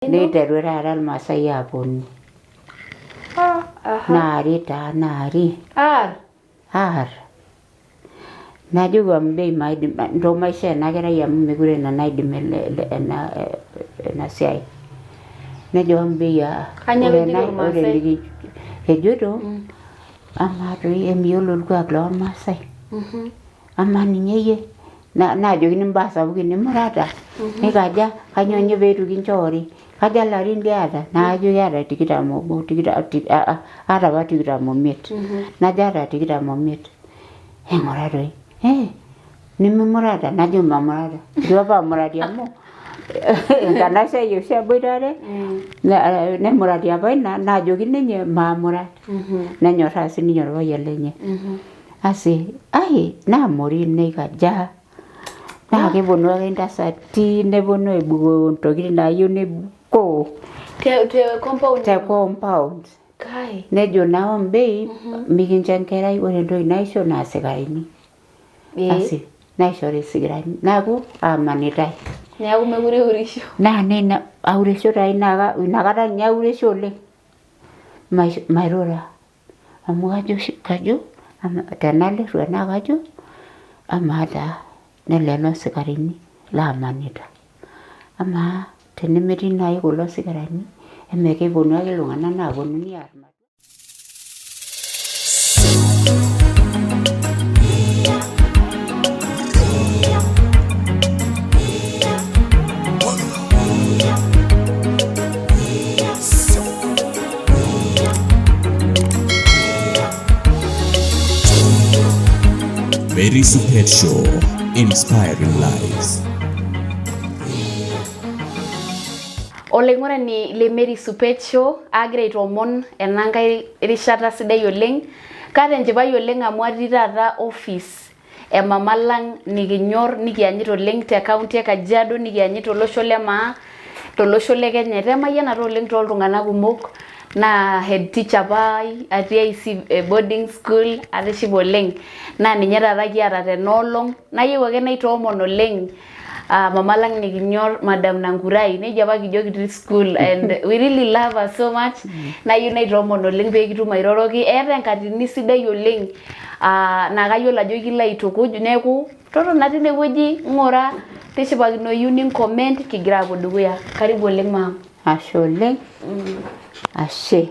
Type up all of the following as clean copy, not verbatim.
Neiteru taata Ilmaasai aaponu. Naari taa naari. Aar. Aar. Najoki Wambei maidim ntoo maishoo ena kerai amu mekure nanu aidim ena siai. Nejo Wambei aa Kanyoo ejito Ilmaasai? Ejoito amaa toi emiyiolo olkuak lolmaasai? Amaa ninye iyie naajokini imbaa sapukin nimurata nikaja kanyoo ninye pee eitu kinchoori kaja ilarin liata najo aata tikitam obo aata apa tikitam omiet najo aata tikitam omiet aing'ura toi eh nimimurata najo mamurata eitu apa amurati amu enkanashe ai oshi aboitare nemurati apa ina naajoki ninye maamurat nenyorraa sininye orpayian lenye. Asi ai naamori neikaja naa keponu ake intasati neponu aibukoo intokitin naayieu neibukoo Te, te compound te compound Kai. nejo naa Ombei mikincho enkerai ore entoki naisho naa isikarini Ee. asi naishori isikarini neeku aamanitai Neeku mekure iurisho. naa neina auresho taa inakata ninye auresho oleng mairura Amu kajo oshi kajo tenalo erua naa kajo amaa taa nelelo sikarini laamanita amaa tenemetii naaji kulo sikarini emekeponu ake iltung'anak naaponunui aar. Mary Supet Show, inspiring lives. Olaing'urani le Mary Supet Show aagira aitoomon ena nkae rishata sidai oleng. Kaata enchipai oleng amu atii taata office e mama lang nikinyor nikianyit oleng te county e Kajiado nikianyit tolosho le maa tolosho le Kenya. Etaa emayianata oleng tooltung'anak kumok naa head teacher apa ai atii AIC boarding school atishipe oleng naa ninye taata kiata tena olong. Nayieu ake naitoomon oleng mama lang nikinyor Madam Nankurai nejia apa kijo kitii school and we really love her so much nayieu naitoomon oleng pee kitum airoroki. Eeta enkatini sidai oleng naa kayiolo ajo kilo aitukuj neeku totona tine wueji ng'ura tishipakinoyu ni comment kigira aapuo dukuya. Karibu oleng maam. Ashe oleng, ashe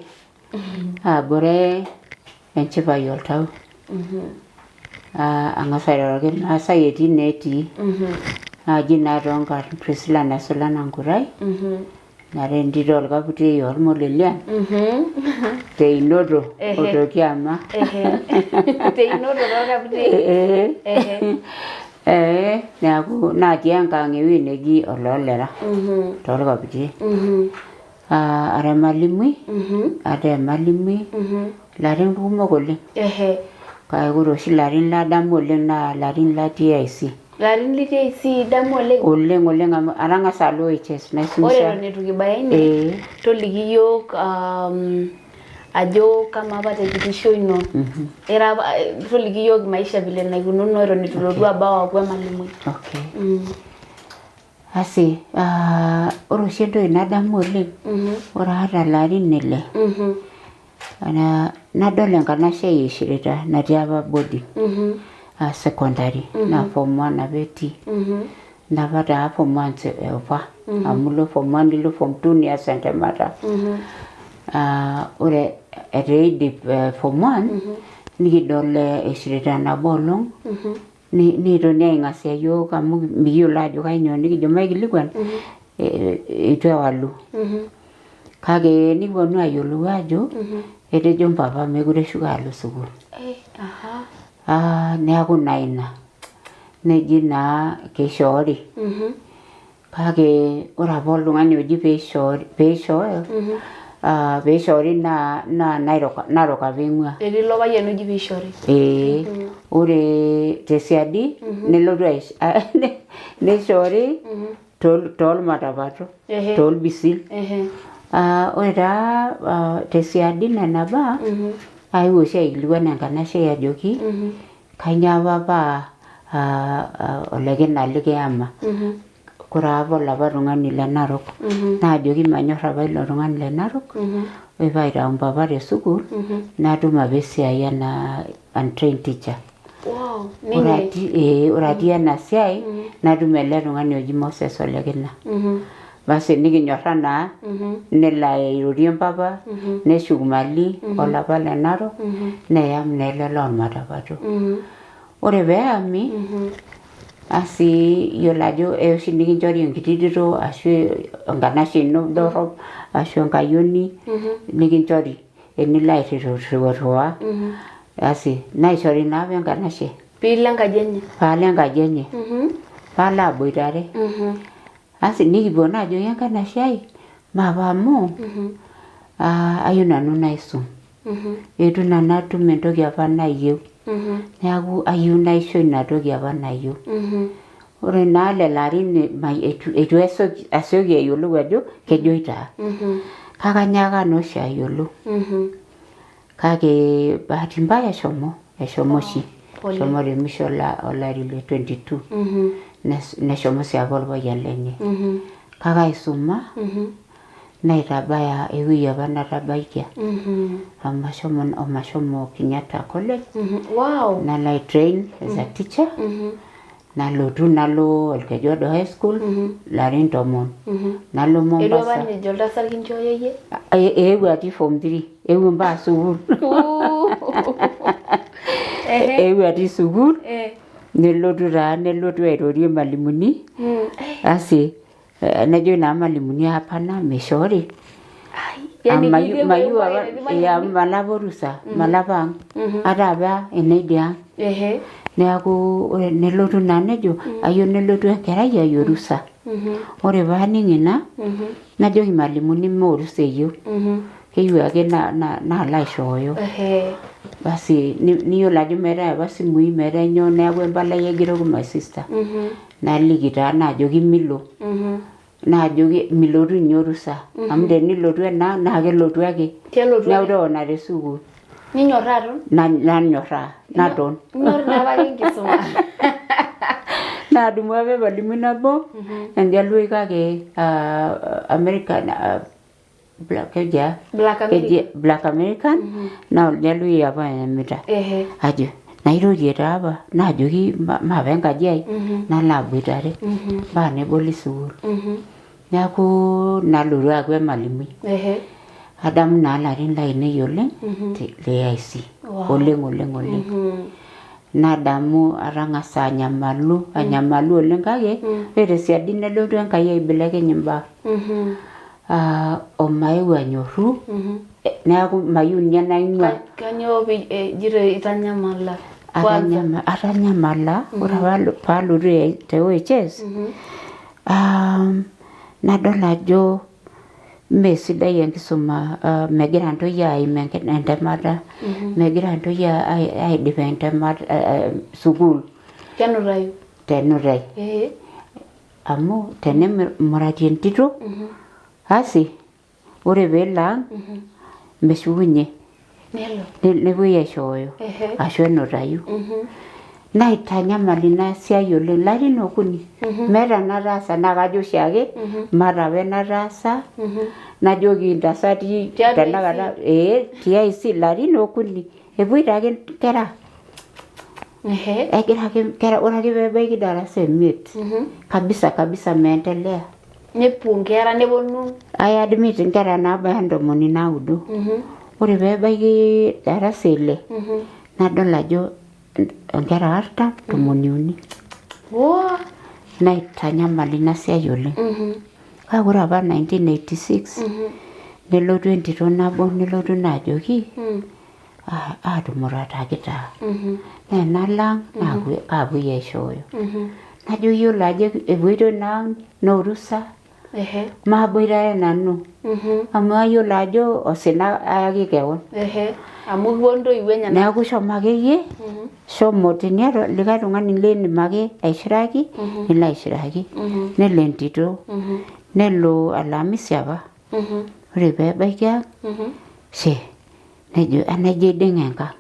abore enchipai oltau. Ang'as airoroki irmaasai etii ineetii. Naaji naa toonkarn Priscilla Naisula Nankurai, nara entito olkaputei oolmolelian, teinoto o tokiama. Teinoto tolkaputei. Ee neeku natii enkang ewueji neji Oloolera toolkaputiei. Ara emalimui, ataa emalimui ilarin kumok oleng. Kake ore oshi ilarin ladamu oleng naa ilarin latii AIC. Ilarin litii AIC idamu oleng? Oleng oleng amu atang'asa alo HS naisumisha. Ore eton eitu kibaya ine, toliki iyiook ajo kamaa apa tekitisho ino ira apa toliki iyiook maisha vile naikununo eton eitu ilotu abau aaku emalimui. Okay. Asi ore oshi entoki nadamu oleng ore aata ilarin ile nadol enkanashe ai eishirita natii apa boarding aa secondary naa form one apa etii. Inapa taa form one apa amu ilo form one nilo form two nias entemata. Ore etaa eidip form one nikidol eishirita nabo olong Neitoni aing'asia iyiook amu mikiyiolo ajo kainyoo nikijo maikilikuan eitu ewalu. Kake nikiponu ayiolou aajo etejo mpapa meekure eshuko alo sukuul. Neeku naa ina neji naa keishoori. Kake ore apa oltung'ani oji peishooyo peishoori naa Narok apa eing'ua. Etii ilo payian oji peishori. Ee ore tesiadi nelotu neishoori toolmatapato toolbisil. Ore taa tesiadi nena baa ayewuo oshi aikilikuan enkanashe ai ajoki Kainyoo apa paa olekina likiyama? Kore apa olapa tung'ani le Narok naajoki manyorr apa ilo tung'ani le Narok. Ore paaitau mpapa te sukuul natum apa esiai anaa untrained teacher. Wow. Ore Ninye. atii ee ore atii ena siai natum ele tung'ani oji Moses Olekina. Basi nikinyorra naa nelo airorie mpapa neshuk mali olapa le Narok neyam naa ele lormatapato. Ore peeyami asi iyiolo ajo eya oshi nikinchori enkiti tito ashu enkanashe ino dorrop ashu enkayioni nikinchori enilo airriwaa asi naishori naa apa enkanashe. Piilo enkaji enye. Paalo enkaji enye. Paalo aboitare. Asi nikipuo naa ajoki enkanashe ai maape amu ayieu nanu naisum. Eitu nanu atum entoki apa nayieu. Neeku ayieu naisho ina toki apa nayieu. Ore naa lelo arin eitu asioki ayiolou ajo kejoito aa. Kake anyaaka naa oshi ayiolou. Kake bahati mbaya eshomo, eshomo oshi. Eshomo te musho olari le 22. Neshomo sii apa olpayian lenye. Kake aisuma naitabaya ewueji apa natabaikia. Omashomo omashomo Kenyatta College. Wow. Nalo ai train as a teacher. Nalotu nalo Olkejuado High School ilarin 10. Nalo Eitu apa Mombasa. ninye ejo oltasat kinchooyo iyie? Eewuo atii form 3, eewuo mpaka sukuul. Eewuo atii sukuul nelotu taa nelotu airorie irmalimuni asi nejoki naa irmalimuni hapana mishoori. Yani Mayieu kitii mayieu ewueji apa netii irmalimuni? malapa orusa, malapa ang'. Ata apa enaidia ang'. Neeku ore nelotu naa nejo ayieu nelotu enkerai ai orusa. Ore paaning ina najoki irmalimuni mee orusa eyieu. Keyieu ake naalo aishooyo. Basi niyiolo ajo meetae apa isimui meetae nyoo neeku empalai aigeroki my sister. Naliki taa naajoki milo. Naajoki milotu ninye orusa amu tenilotu enaang naa kelotu ake. Kelotu Neeku ake. totona te sukuul. Ninyorraa aton? Nanyorraa naton. Inyorr naa apake enkisuma. Nadumu apa emalimui nabo enjaluoi kake American black keji aa? Black American. Keji Black American naa oljaluoi apa eyamita. Ajo nairorie taa apa naajoki maape enkaji ai nalo aboitare mpaka neboli sukuul. Neeku nalotu aaku emalimui. Adamu naa ilarin lainei oleng le AIC. Oleng oleng oleng. Nadamu atang'asa anyamalu, anyamalu oleng kake ore tesiadi nelotu Enkai aibelekeny imbaa. Omaeu anyorru neeku mayieu ninye naing'ua. Kanyoo ejito itanyamala kwanza? Atanyamala ore apa paalotu te OHS nadol ajo mee sidai enkisuma megira intoyie aim entemata, megira intoyie aidip entemata sukuul. Tenutayu. Tenutai. Amu tenemurati entito asi ore peelo ang meshukunye. Nelo. Nepuoi aishooyo ashu enutayu. Naitanyamal ina siai oleng ilarin okuni. Meeta enataasa naa kajo oshiake maata apa enataasa najoki intasati Tiatua tenakata ee TIC ilarin okuni epuoito ake inkera. Egira ake inkera ore ake peebaiki darasa emiet kabisa kabisa meendelea. Nepuo inkera neponu. Ai admit inkera naabaya 90. Ore peebaiki darasa eile nadol ajo inkera 40, 30. Naitanyamal ina siai oleng. Kake ore apa 1986 nelotu entito nabo nelotu ina ajoki aatumurataki taa. Naa enalo ang naa kaapuoi aishooyo. Najo iyiolo ajo epuoitoi ina ang naa orusa maaboitare nanu amu ayiolo ajo osina ayaki kewon. Amu kipuo intoiwuo enyenak. Neeku shomo akeyie shomo teniata likae tung'ani liindim ake aishiraki nilo aishiraki. Nelo entito nelo Alhamisi apa. Ore peebaiki ang she nejo enaijo eiding'e enkang.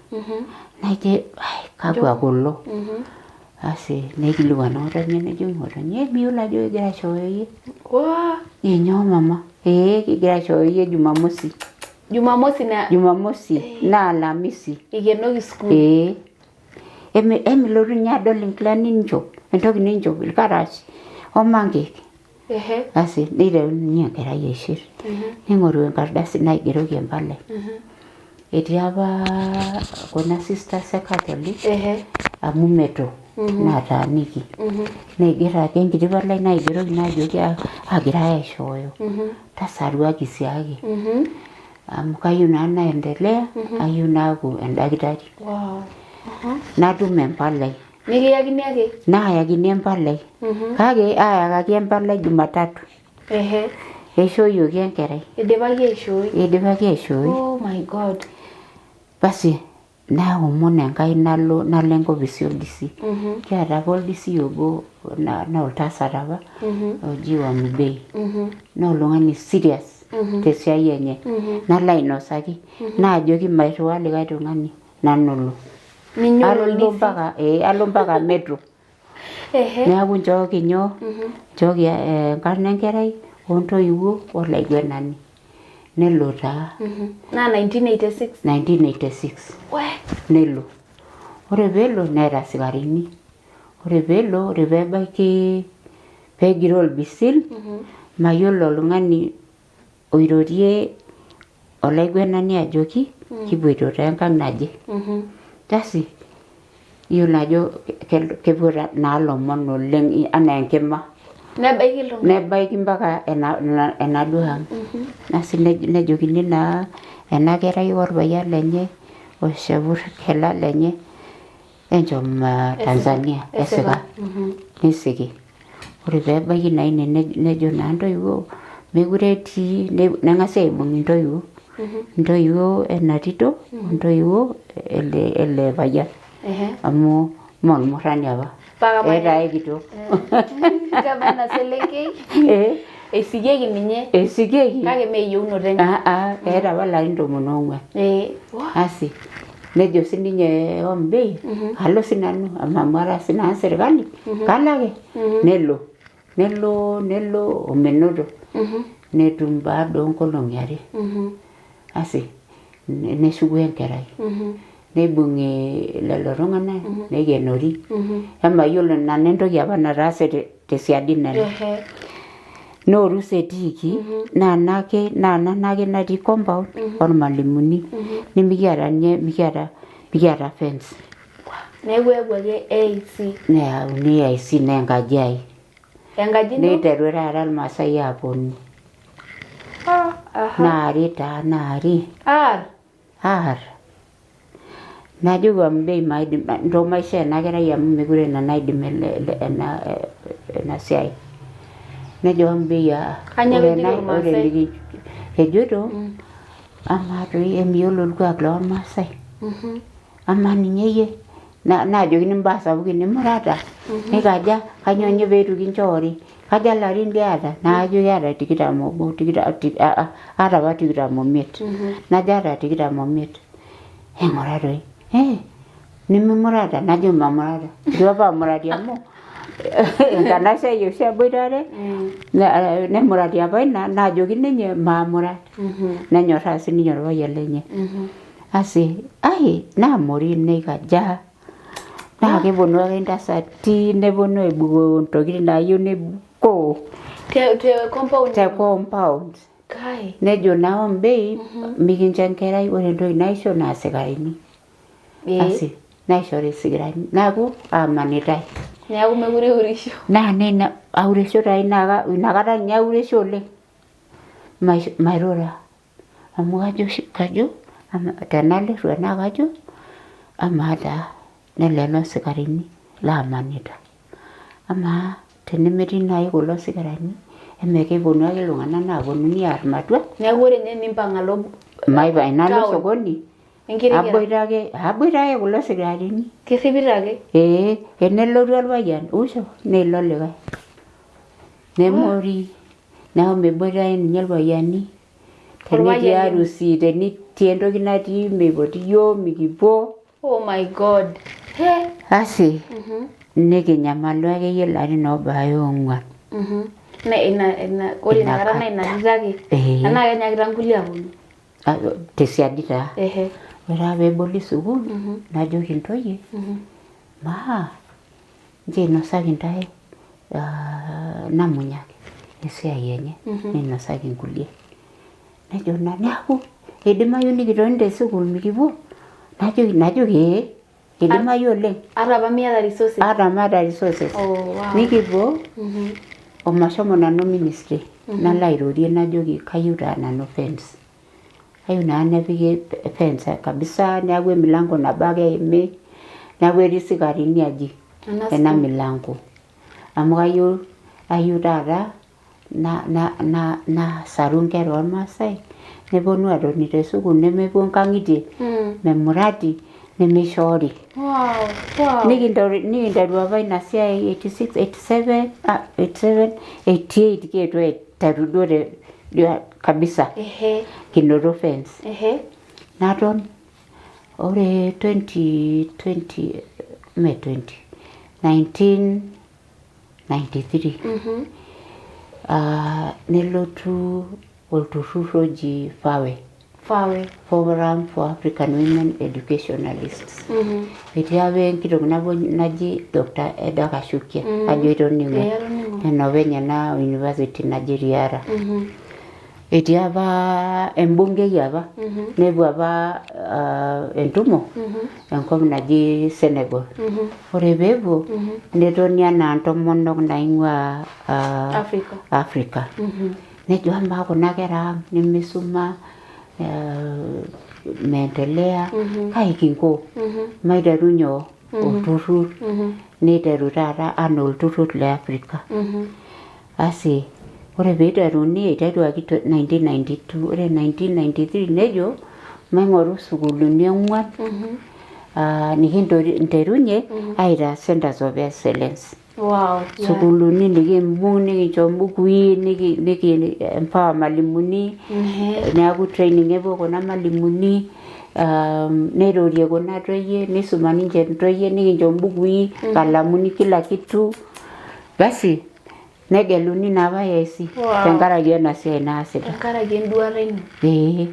Naijo ai kakwa kulo. Asi neikilikuan ng'otonye nejoki ng'otonye miyiolo ajo kigira aishooyo iyie. Waa. Inyoo mama? Ee kigira aishooyo iyie Jumamosi. Jumamosi na Jumamosi naa Alamisi. Ikenoki sukuul. Ee. Emilotu ninye adol inkilani ninchop, entoki ninchop, ilkarash omankek. Ehe. Asi neiteru ninye enkerai aishir. Ning'oru enkardasi naigeroki empalai. Etii apa kuna sisters e Catholic Ehe. amu meto nataaniki. Neiger ake enkiti palai naigeroki najoki agirai aishooyo. Tasaruaki siake. Amu kayieu naa naendelea, ayieu naaku endakitari. Wow. Natum empalai. Nikiyakini ake? Naayakini empalai. Kake aayakaki empalai Jumatatu. Ehe. Eishooyioki enkerai. Idipaki aishooi. Idipaki aishooi. Oh my God. Basi naomon Enkai nalo nalo enkopisi oldisi. Kiata apa oldisi obo naa oltasat apa oji Wamubei. Naa oltung'ani serious tesiai enye. Nalo ainosaki naajoki mairriwaa likae tung'ani nanu olo. Ninye olo Alo oldisi. mpaka ee alo mpaka Metro. Ehe. Neeku nchooki nyoo, nchooki enkarna enkerai ontoiwuo olaiguenani. Nelo taa. Naa 1986. 1986. We. Nelo. Ore peelo neeta isikarini. Ore peelo, ore peebaiki peegiroo olbisil, mayiolo oltung'ani oirorie olaiguenani ajoki kipuoito taa enkang naje. Basi iyiolo ajo kepuo naa lomon oleng anaa enkima. Nebaiki iltung'anak. Nebaiki mpaka enaduo ang. Asi nejokini naa ena kerai orpayian lenye oishopur kela lenye enchom Tanzania esika nisiki. Ore peebaiki naa ine nejo naa intoiwuo mekure etii neng'asi aibung intoiwuo intoiwuo ena tito ontoiwuo ele ele payian amu mee olmurrani apa eeta ae kitok. Kebaa ina selenkei esikieki ninye Esikieki kake mee eyieunoto enye. Eeta apa ilarin 14. Ee. Asi nejo sininye Omubei alo sinanu amu ara sinanu sirkali kalo ake nelo nelo nelo omenoto netum baada oonkolong'i are asi neshuku enkerai neibung'i lelo tung'anak neikenori emayiolo nanu entoki apa nataase tesiadi nena. Naa orusa etiiki naa nake naa nanu ake natii compound ormalimuni nimikiata ninye mikiata mikiata fence. Neeku eeku ake AIC. Neyauni AIC naa enkaji ai. Enkaji ino? Neiteru taata irmaasai aaponu. Naari taa naari. Aar? Aar. Najoki Wambei maidim ntoo maishoo ena kerai amu mekure nanu aidim ena siai. Nejo Wambei aa Kanyoo ore ejito ena ore irmaasai? eniki ejoito amaa toi emiyiolo orkuak lormaasai? Amaa ninye iyie naajokini imbaa sapukin nimurata nikaja kanyoo ninye peitu kinchoori kaja ilarin liata najo aata 21 aata apa 25 najo aata 25 aing'ura toi eh nimimurata najo mamurata itu apa amurati amu enkanashe ai oshi aboitare nemurati apa ina naajoki ninye maamurat nenyorraa sininye orpayian lenye asi ai naamori neikaja naa keponu ake intasati neponu aibukoo intokitin naayieu neibukoo Te, te compound. te compound Kai. nejo naa Ombei mikincho enkerai ore entoki naisho naa isikarini Ee. asi naishori isikarini neeku aamanitae Neeku mekure iurisho. naa neina auresho taa ina inakata ninye auresho oleng mairura amu kajo oshi kajo tenalo erua naa kajo amaa taa nelelo sikarini laamanita amaa tenemetii naaji kulo sikarini emekeponu ake iltung'anak naaponunui aar matua. Neeku ore ninye enimpang alo Maipang nalo town. sokoni Enkirikira. aboita ake aboita ake kulo sikarini. Kirripita ake. Ee enelotu orpayian usho neilo likae nemori neeku meboitare ninye irpayiani tenetii harusi tenetii entoki natii meipoti iyiok mikipuo. Oh my God. He. Asi. Nikinyamalu akeyie ilarin oobaya oong'uan. Na ina ina ore Ina inakata naa ina kata. tito ake Ee. anaa kenyaakita nkulie aponu? Ah, tesiadi taa. Ehe. Ore taa peeboli sukuul najoki intoyie maa nchoo einosaki intae ah, namunyaki esiai enye neinosaki inkulie. Nejo naa neaku eidimayu nikitoni te sukuul mikipuo? Najoki najoki ee. Eidimayu oleng. Ata apa miata resources? Ata maata resources. Oh, wow. Nikipuo omashomo nanu ministry nalo airorie najoki kayieu taa nanu fence. Kayieu naa nepiki fence kabisa neeku emilango nabo ake eimi neeku etii isikarini aji Ena ena school. milango. Amu kayieu ayieu taata nasaru inkera ormaasai neponu atoni te sukuul nemepuo nkang'itie memurati nemeishoori. Wow, wow. Nikinteru apa ina siai 86, 87, ah, 87, 88 kietuo aiteru duo te duo kabisa kinoto fence. Naton ore 20, 20, mme 20, 1993 ah, nelotu olturrur oji FAWE. FAWE. Forum for African Women Educationalists. Etii apa enkitok nabo naji Dr. Edda Kashukia, ajo itoning'o. Ee, atoning'o. Enopeny ena university naji Riara. Etii apa embungei apa, nepuo apa ah, entumo enkop naji Senegal. Ore peepuo netoni anaa intomonok naing'uaa ah, Africa. Africa. Nejo amaa kuna kera ang nemisuma eh, meendelea kai kinko? Maiteru nyoo? Olturrur. Neiteru taata anaa olturrur le Africa. Asi ore peiteruni eiteruaki 1992 ore 1993 nejo maing'oru sukuulini ong'uan ah, nikinterunye aitaa centers of excellence. Wow. Yeah. Sukuulini nikimbung nikincho mbukui niki, niki empower malimuni neeku training epuo kuna malimuni neirorie kuna toyie nisuma ninche intoyie nikincho mbukui nkalamuni kila kitu basi negeluni naa apa AIC tenkaraki ena siai naasita. Tenkaraki enduata ino. Ee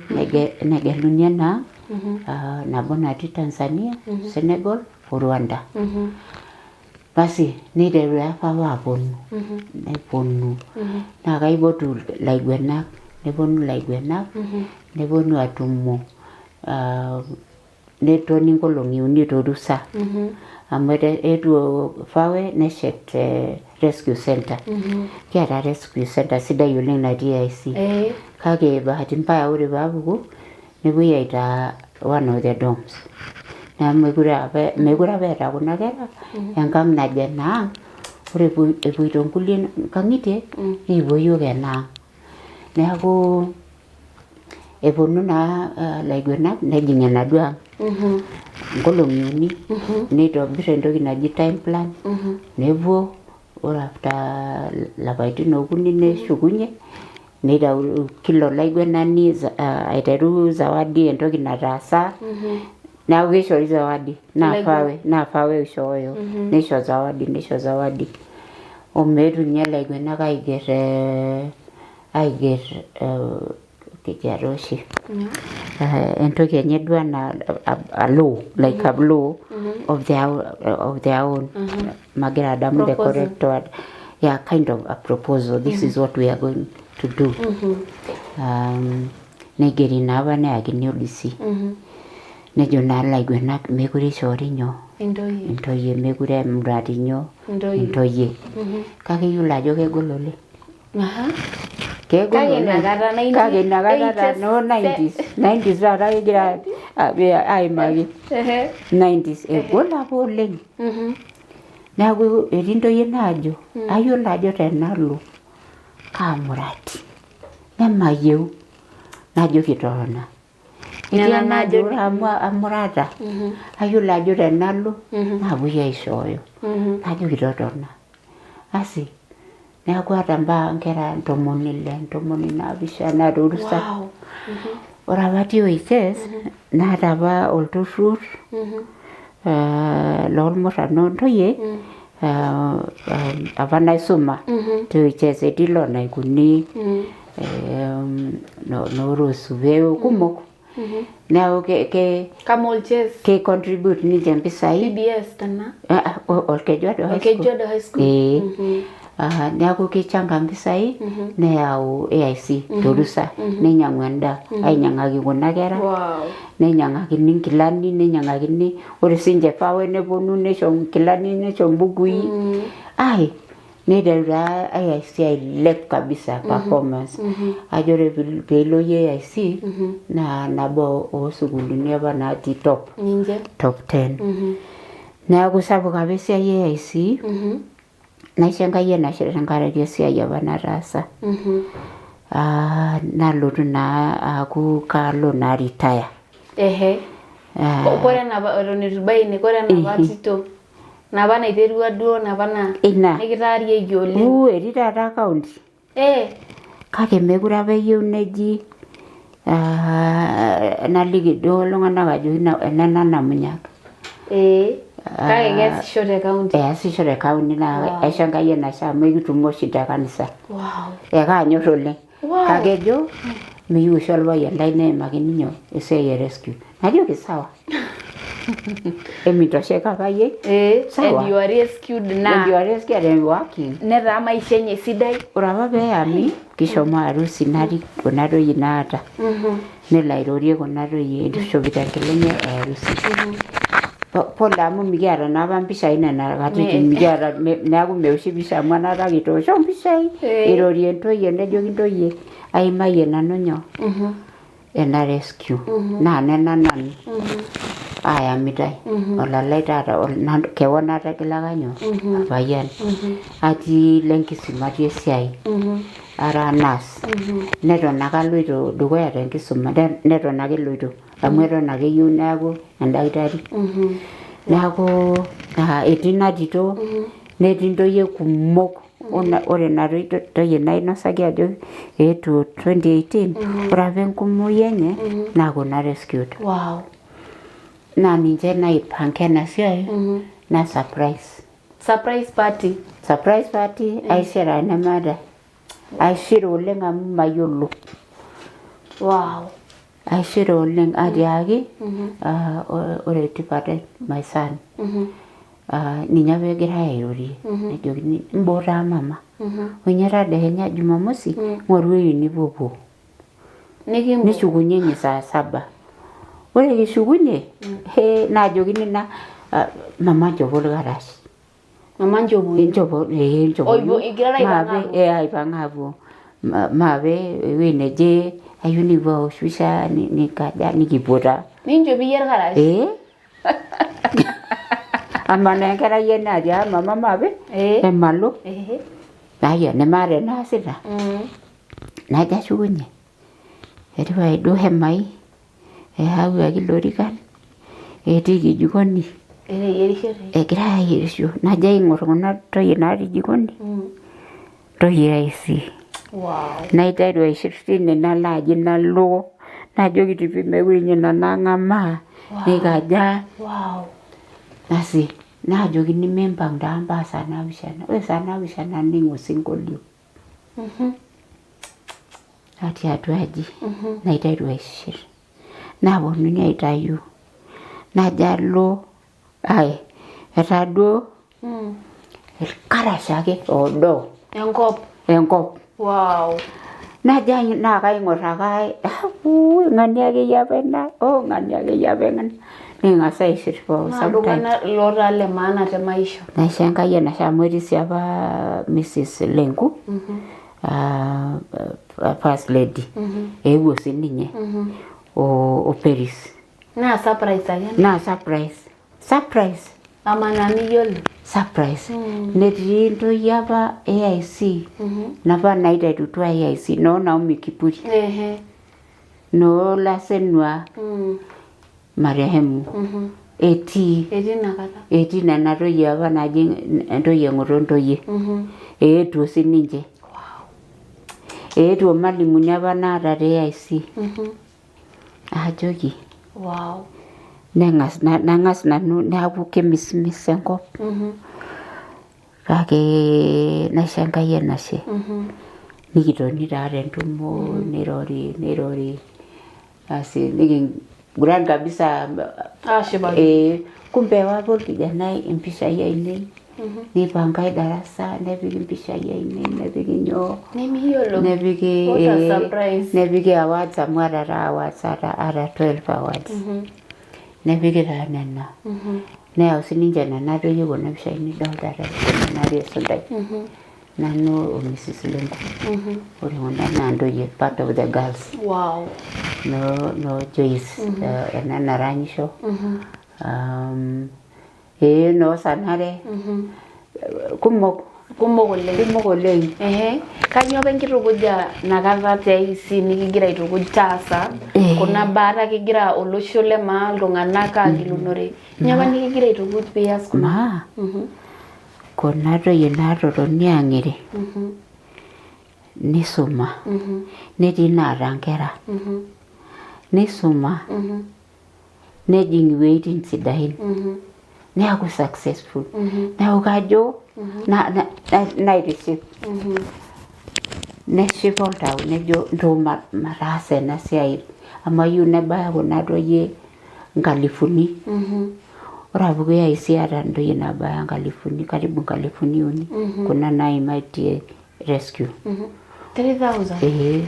negeluni ena ah, nabo natii Tanzania, Senegal o Rwanda. Basi neiteru apa aponu neponu naa kaipotu ilaiguanak neponu ilaiguanak neponu atumo ah, netoni nkolong'i uni torusa amu eetuo FAWE neshet eh, rescue center. Kiata rescue center sidai oleng natii AIC. Kake bahati mbaya ore paapuku nepuoi aitaa one of the dorms. Neeku mekure apa mekure apa eeta kuna kera enkang najo enaang ore epuoito nkulie nkang'itie nikipuo yiok enaang. Neeku eponu naa eh, ilaiguanak nejing enaduo ang nkolong'i uni neitobir entoki naji time plan nepuo ore after lapaitin okuni neshukunye neitau kila olaiguanani ah, aiteru zawadi entoki nataasa neeku keishori zawadi naa Ilaiguanak. FAWE naa FAWE oishooyo neisho zawadi neisho zawadi omeetu ninye ilaiguanak aiger eh, aiger eh, keji oshi eh, entoki enye duo anaa a law like a law of their own magira adamu the Proposal. correct word yeah kind of a proposal this is what we are going to do neigeri naa apa neyakini ODC nejo naa ilaiguanak mekure ishoori nyoo Intoyie. intoyie mekure emurati nyoo Intoyie. intoyie kake iyiolo ajo kegol oleng Aha. kegol Kake oleng. inakata kake inakata taa 1980s no 90s 90s taata kigira aimaki 90s egol apa oleng neeku etii intoyie naajo ayiolo ajo tenalo kaamurati nemayieu najoki totona. Etii Nena enajo naajo ore amu amurata ayiolo ajo tenalo naapuoi aishooyo najoki totona. Asi neeku aata mpaka nkera 60 77 torusa. Wow. Ore apa atii OHS naata apa olturrur eh, lormurran ontoyie Apa naisuma te etii loonaikuni noorosupeu kumok neeku ke Kamol Chess. Ke contribute ninche mpisai. PBS tena. Olkejuado High School. Olkejuado High School. Ee. Neeku kichanga mpisai neyau AIC torusa neinyang'u endaa ainyang'aki kuna kera. Neinyang'akini nkilani, neinyang'akini ore sinche FAWE neponu neisho nkilani neisho mbukui. Ai neiteru taa AIC ailep kabisa performance. Ajo ore piilo iyie AIC naa nabo oo sukuulini apa natii top. Ninche. Top 10. Neeku sapuk apa esiai e AIC. Naisho Enkai enashe tenkaraki esiai apa nataasa. Nalotu naa aaku kalo naa retire. Ehe. Kore enapa eton eitu ibaya ine, kore enapa tito napa naiterua duo napa naa Ina. nikitaarieki oleng. Uu etii taata county. Kake mekure apa eyieu neji naliki duo iltung'anak ajoki nena Namunyak. Kake keasisho te county. Easisho te county naa aisho Enkai enashe amu ekitumo oshi te kanisa. Ekaanyor oleng. Kake ejo meyieu oshi olpayian lai neimakini nyoo esiai e rescue. Najoki sawa. Emitosheka apa yie. Sawa. And you are rescued now. And you are rescued and working. Netaa maisha enye sidai. Ore apa peyami kishomo harusi narik kuna toyie naata. Nelo airorie kuna toyie ishopito enkila enye e harusi. Pole amu mikiata naa apa mpishai nena katitin, mikiata neeku meoshi pisha amu enaata kitoosho mpishai irorie ntoyie nejoki ntoyie aimayie nanu nyoo ena rescue naa nena nanu ayamitai olalai taata kewon nategilaka nyoo orpayian atii Lenkisuma atii esiai ara nurse neton ake aloito dukuya tenkisuma neton ake eloito amu eton ake eyieu neeku endakitari. Neeku etii ina tito netii ntoyie kumok. Ore ina toyie nainosaki ajo eetuo 2018 ore apa enkumoi enye naa kuna rescued. Naa ninche naipanga ena siai naa surprise. Surprise party. Surprise party aishira nemaata. Aishira oleng amu mayiolo. Aishira oleng atiaki ore tipat ai my son. Ninye apa egirai airorie nejokini mboo taa mama. Onye tadekenya Jumamosi ng'oru ewueji nipuopuo. Nishukunyenye saa saba. Ore kishukunye naajokini na mama nchopo ilkarash. Mama nchopo. Nchopo nchopo. Oipo igirara aipang' aapuo. Aipang' aapuo. Maape ewueji neje ayieu nikipuo aosh pisha nikaja nikipuo taa. Ninchop iyie ilkarash? Amaa naa enkerai ena atiaka mama maape emalo. Aya nemaata enaasita. Najo ashukunye. Etiu pae duo hemai eyawuaki ilorikan etiiki jikoni. Egirai ayierisho najo aing'or kuna toyie natii jikoni ntoyie AIC. Naiteru aishir tine nalo aji nalo najoki tipi mekure ninye nanu ang'amaa nikaja. Asi naajokini mimpang' taa mpaka saa naapishana. Ore saa naapishana naning' osinkolio. Atii atua aji naiteru aishir. Naaponunui aitayu najo alo ai etaa duo ilkarash ake oodo. Enkop. Enkop. Najo naa kaing'or ake ng'ania akeyie apa ina, oh ng'ania akeyie apa ina. Niking'as aishir for Naa some time. iltung'anak lotaa le maana te maisha. Naisho Enkai enashe amu etii sii apa Mrs Lenku first lady. Eewuo sininye o Peris. Naa surprise ake ena. Naa surprise. Surprise. Ama naa miyiolo. Surprise. Netii ntoyie apa AIC napa naiterutua AIC noo Naomi Kipuri. Noo Lasenua marehemu. Etii. Etii inakata. Etii nena toyie apa naaji ntoyie ng'oto ntoyie. Eetuo sininche. Eetuo malimuni apa naata te AIC. Ajoki. Neng'as nang'as nanu neeku kemismis enkop. Kake naisho Enkai enashe. Nikitoni taa tentumo nirori nirori asi nikiguran kabisa. Aashipakino. Eh, kumbe ewa apa orkijanai impishai ainei nipangae darasa nepiki impishai ainei nepiki nyoo Nemiyiolo. nepiki What a eh, surprise. nepiki awards amu aata taa awards aata 12 awards nepiki taa nena neyau sininche nena toyie kuna pishai nidolta te kuna natii esuntai nanu o Mrs Lenku. Ore kuna naa ntoyie part of the girls. Wow. No, no Joyce ena naranyisho ee noo Sanare kumok Kumok oleng. Kumok oleng. Ehe. Kanyoo apa enkitukuja nakata te IEC nikigira aitukuj taasa kuna baa ata kigira olosho le maa iltung'anak agilunore. Nyoo apa nikigira aitukuj pias kuna? Maa kuna toyie naatotoni aang'ere nisuma netii naata nkera nisuma nejing iwuejitin sidain neeku successful neeku kajo naitiship neshipa oltau nejo ntoo mataasa ena siai amu ayieu nebaya kuna toyie nkalifuni. Ore apuku AIC aata ntoyie nabaya nkalifuni karibu nkalifuni uni kuna naimaitie rescue. 3000? Ee.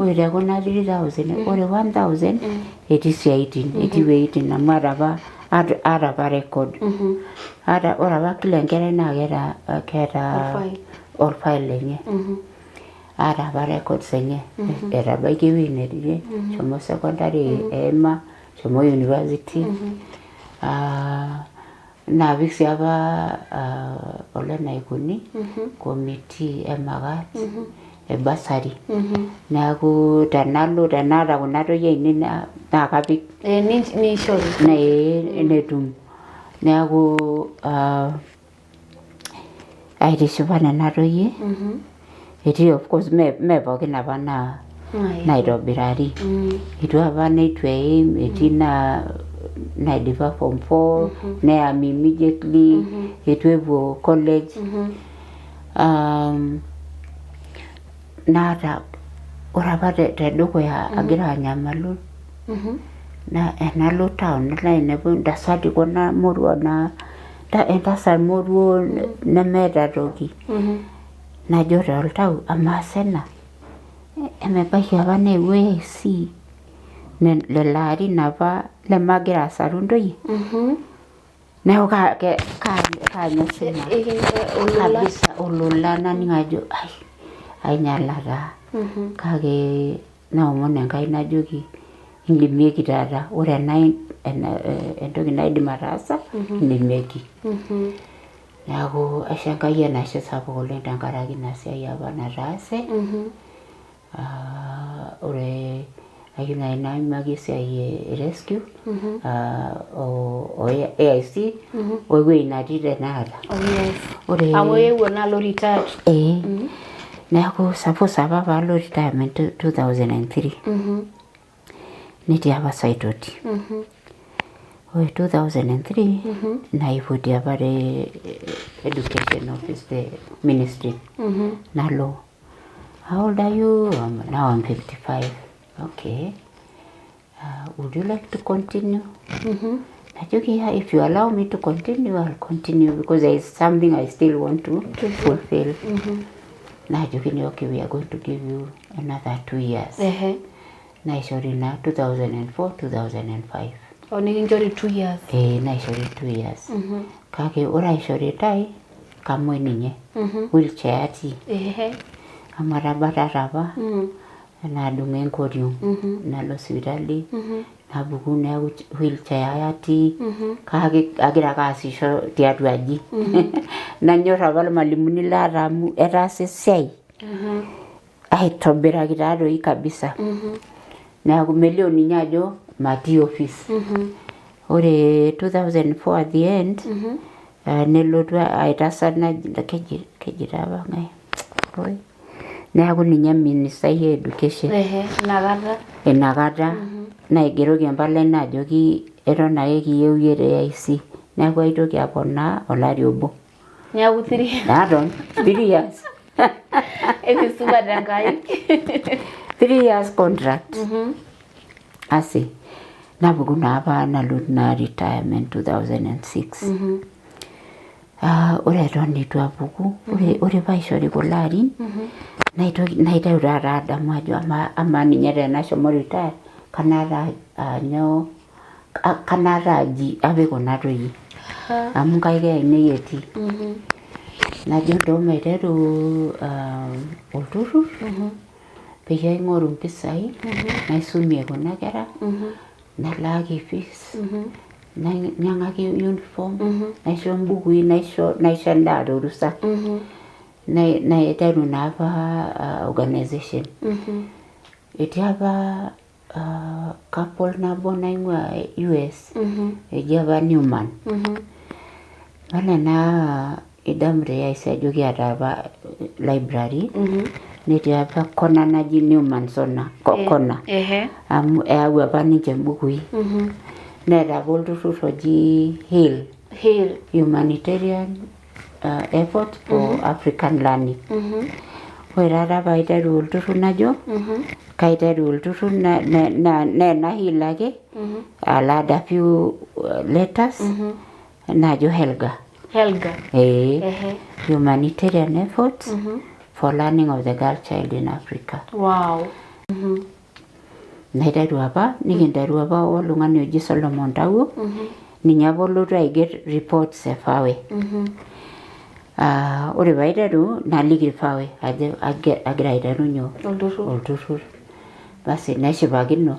Ore te kuna 3000 ore 1000 etii isiaitin etii iwuejitin amu aata apa aata apa record. Aata ore apa kila enkerai naa keeta keeta orfile lenye. Aata apa records enye etabaikia ewueji netii eshomo secondary eima eshomo university naapik sii apa ole naikuni committee e makat e bursary neeku tenalo tenaata kuna toyie ainei naa kapik Nishoru. Netum neeku aitishipa nena toyie etii of course mee pookin apa naa naitobirari etii apa neitu eim etii naa naidipa form four neyami immediately eitu epuo college naata ore apa tedukuya agira anyamalu naa enalo town nalo ainepu intasati kuna moruak naa entasat moruo nemeeta toki najo toltau amaa sa ena emebaiki apa neewuo AIC lelo arin apa lemagira asaru intoyie neeku kaanya osina kabisa olola naning ajo ai ainyala taa kake naomon Enkai najoki indimieki taata ore ena entoki naidim ataasa indimieki. Neeku aisho Enkai enashe sapuk oleng tenkaraki ina siai apa nataase. Ore ayieu naaji naimaki esiai e rescue o AIC o ewueji natii tenakata. Ore amu eewuo naa alo retired. Ee. Neeku suppose apa paalo retirement 2003. Netii apa Saitoti. Ore 2003 naipoti apa te education office te ministry. Nalo how old are you? Now I'm 55. Okay. Would you like to continue? Najoki yeah, if you allow me to continue, I'll continue because there is something I still want to fulfill. Naajokini okay, we are going to give you another 2 years. Naishori naa 2004 2005. O nikinchori 2 years. Ee, naishori 2 years. Kake ore aishoritae kamuoi ninye wheelchair atii amu atabatata apa naadung'o enkoriong nalo sipitali napuku neeku wheelchair atii kake agira ake aasisho tiatua aji. Nanyorr apa irmalimuni laata amu etaasa esiai aitobiraki taatoi kabisa neeku melio ninye ajo matii office. Ore 2004 at the end nelotu aitasat naji keji taa apa ng'ae oi neeku ninye ministai e education. Inakata. Inakata naigeroki empalai najoki eton ake kiyieu iyie te AIC neeku aitoki aponaa olari obo. Niaku 3. Naton 3 years. Ekisupat Enkai. 3 years contract. Asi napuku naa apa nalotu naa retirement 2006. Ah, ore eton itu apuku, ore paishori kulo arin, naitoki naiteru taata adamu ajo amaa ninye tenashomo retire kanaata anyoo, kanaata aji apik kuna toyie amu nkaik ainei etii. Najo ntoo maiteru olturrur peyie aing'oru impisai naisumie kuna kera, nalaaki fees, nainyang'aki uniform, naisho mbukui, naisho endaa torusa. Naiteru naa apa organization. Etii apa couple nabo naing'ua US, eji apa Newman. Ore naa idamu te AIC ajo kiata apa library, netii apa kona naji Newman sona kona amu eyau apa ninche imbukui. Neeta apa olturrur oji HEAL. HEAL. Humanitarian Effort for African Learning. Ore taata paiteru olturrur najo kaiteru olturrur naa ena HEAL ake alo add a few letters najo Helga. Helga. Ee. Humanitarian Efforts for Learning of the Girl Child in Africa. Naiteru apa, nikinteru apa oltung'ani oji Solomon Tawuo, ninye apa olotu aiger reports e FAWE. Ah, ore paiteru naliki FAWE ajo agira aiteru nyoo? Olturrur. Olturrur. Basi neshipakino.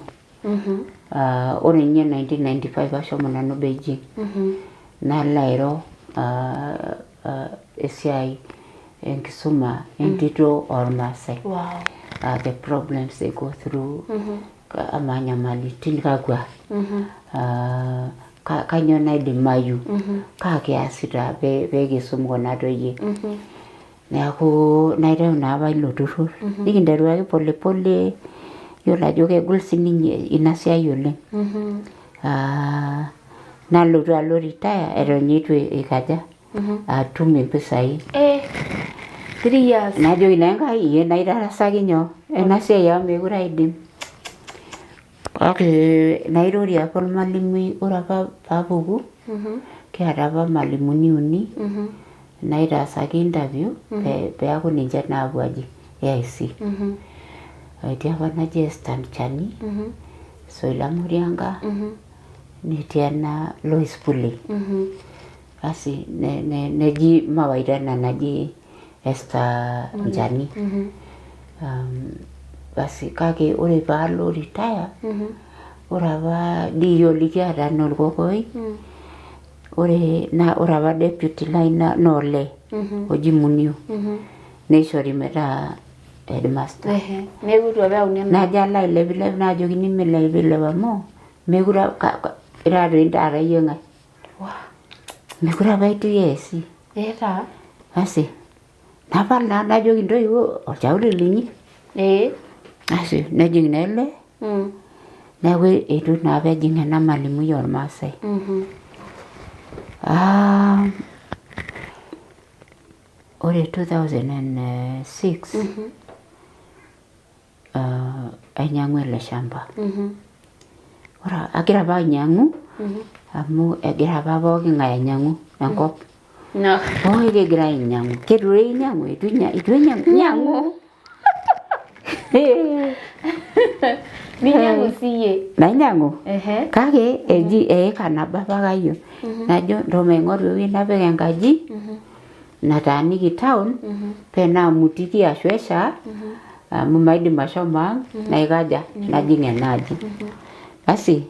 Ah, ore ninye 1995 ashomo nanu Beijing. Nalo airo esiai enkisuma entito ormaasai. The problems they go through, amaa nyamalitin kakwa, kanyoo naidimayu, kaa kiasita pee kisum kuna toyie. Neeku naiteru naa apa ilo turrur, nikinteru ake pole pole. Yiolo ajo kegol sininye ina siai oleng. Ah, nalotu alo retire eton ninye itu ikaja atum impisai. Eh, 3 years. Najoki naa Enkai, iyie naitarasaki nyoo ena siai amu mekure aidim, kake nairorie apa ormalimui. Ore apa paapuku, kiata apa irmalimuni uni naitaasaki interview peeku ninche naapuo aji AIC. Etii apa naji Esther Nchani, Soila Murianga, netii ena Lois Pulei. Basi neji mawaita ena naji Esther Nchani. Basi kake ore paalo retire, ore apa DEO likiata naa orkokoyoi. Ore naa ore apa deputy lai naa olee oji Munio, neishori metaa headmaster. Neeku itu apa eyauni ena. Najo alo ailepilep, naajokini milepilep amu mekure ira toi taata iyie ng'ae, mekure apa itii AIC. Ee taa. Basi napal naa najoki intoiwuo olchauri linyi. Asi nejing naa ele. Neeku eitu naa apa ejing ena malimui ormaasai. Ah, ore 2006 ainyang'ua ele shamba. Ore agira apa ainyang'u amu egira apa pooki ng'ae ainyang'u enkop. No. Pooki kegira ainyang'u. Keture inyang'u, itu inyang'u, nyang'u. Ninyang'u siyie. Nainyang'u. Kake eji eika nabo apa kayieu. Najo ntoo maing'oru ewueji napik enkaji nataaniki town pee naamutiki ashu esha amu maidim ashomo ang' naikaja najing ena aji. Basi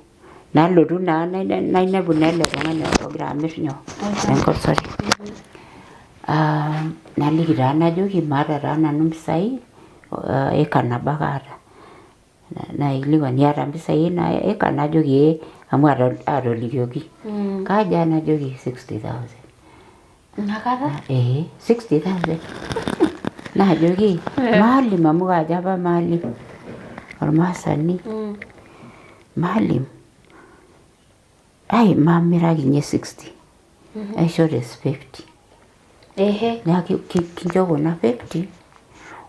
nalotu naa nainepu naa ele tung'ani ogira amir nyoo enkop, sorry. Ah, naliki taa najoki maata taa nanu impisai, eka nabo ake aata. Naikilikuan, iyata impisai ina eka? Najoki ee amu aatolikioki. Kaja? Najoki 60,000. Inakata? Ee, 60,000. Naajoki maalim amu kajo apa maalim ormaasani. Maalim, ai maamiraki ninye 60, aisho te 50. Ehe. Neeku kincho kuna 50,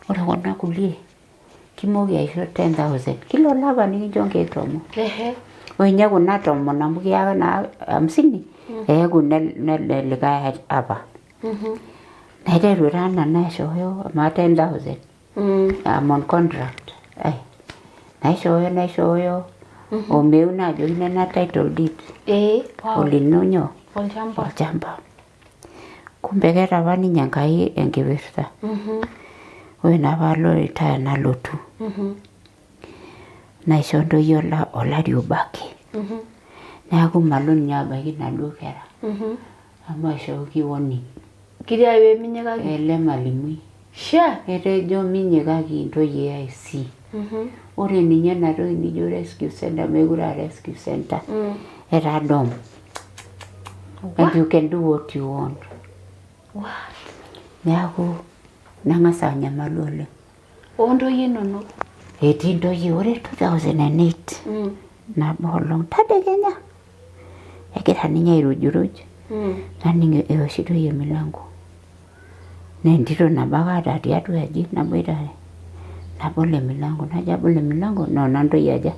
ore kuna kulie kimooki aisho 10,000 kila olapa nikincho nkeek tomon. Ehe. Ore ninye kuna tomon amu kiyaka naa hamsini eeku nele likae apa. Naiteru taa nanu aishooyo amaa 10,000 I'm on contract. Ai, naishooyo naishooyo omeu naajoki nena title deed Ee. Wow. olino nyoo Olchamba. olchamba. Kumbe keeta apa ninye Enkai enkipirta. Ore naa paalo retire nalotu. Naisho ntoyie olari obo ake. Neeku malo ninye abaiki inaduo kera. Amu aishooki warning. Kitiaki pee minyikaki? Ele malimui. Shaa. Etejo minyikaki intoyie e AIC. Ore ninye ena toki nijo rescue center meekure aa rescue center. Etaa dorm. And you can do what you want. What? Neeku nang'as anyamalu oleng. Oo ntoyie inonok? Etii ntoyie ore 2008 nabo olong tadekenya egira ninye airujuruj naning eoshitoi emilango naa entito nabo ake aata tiatua aji naboitare nabol emilango najo abol emilango noona ntoyie aja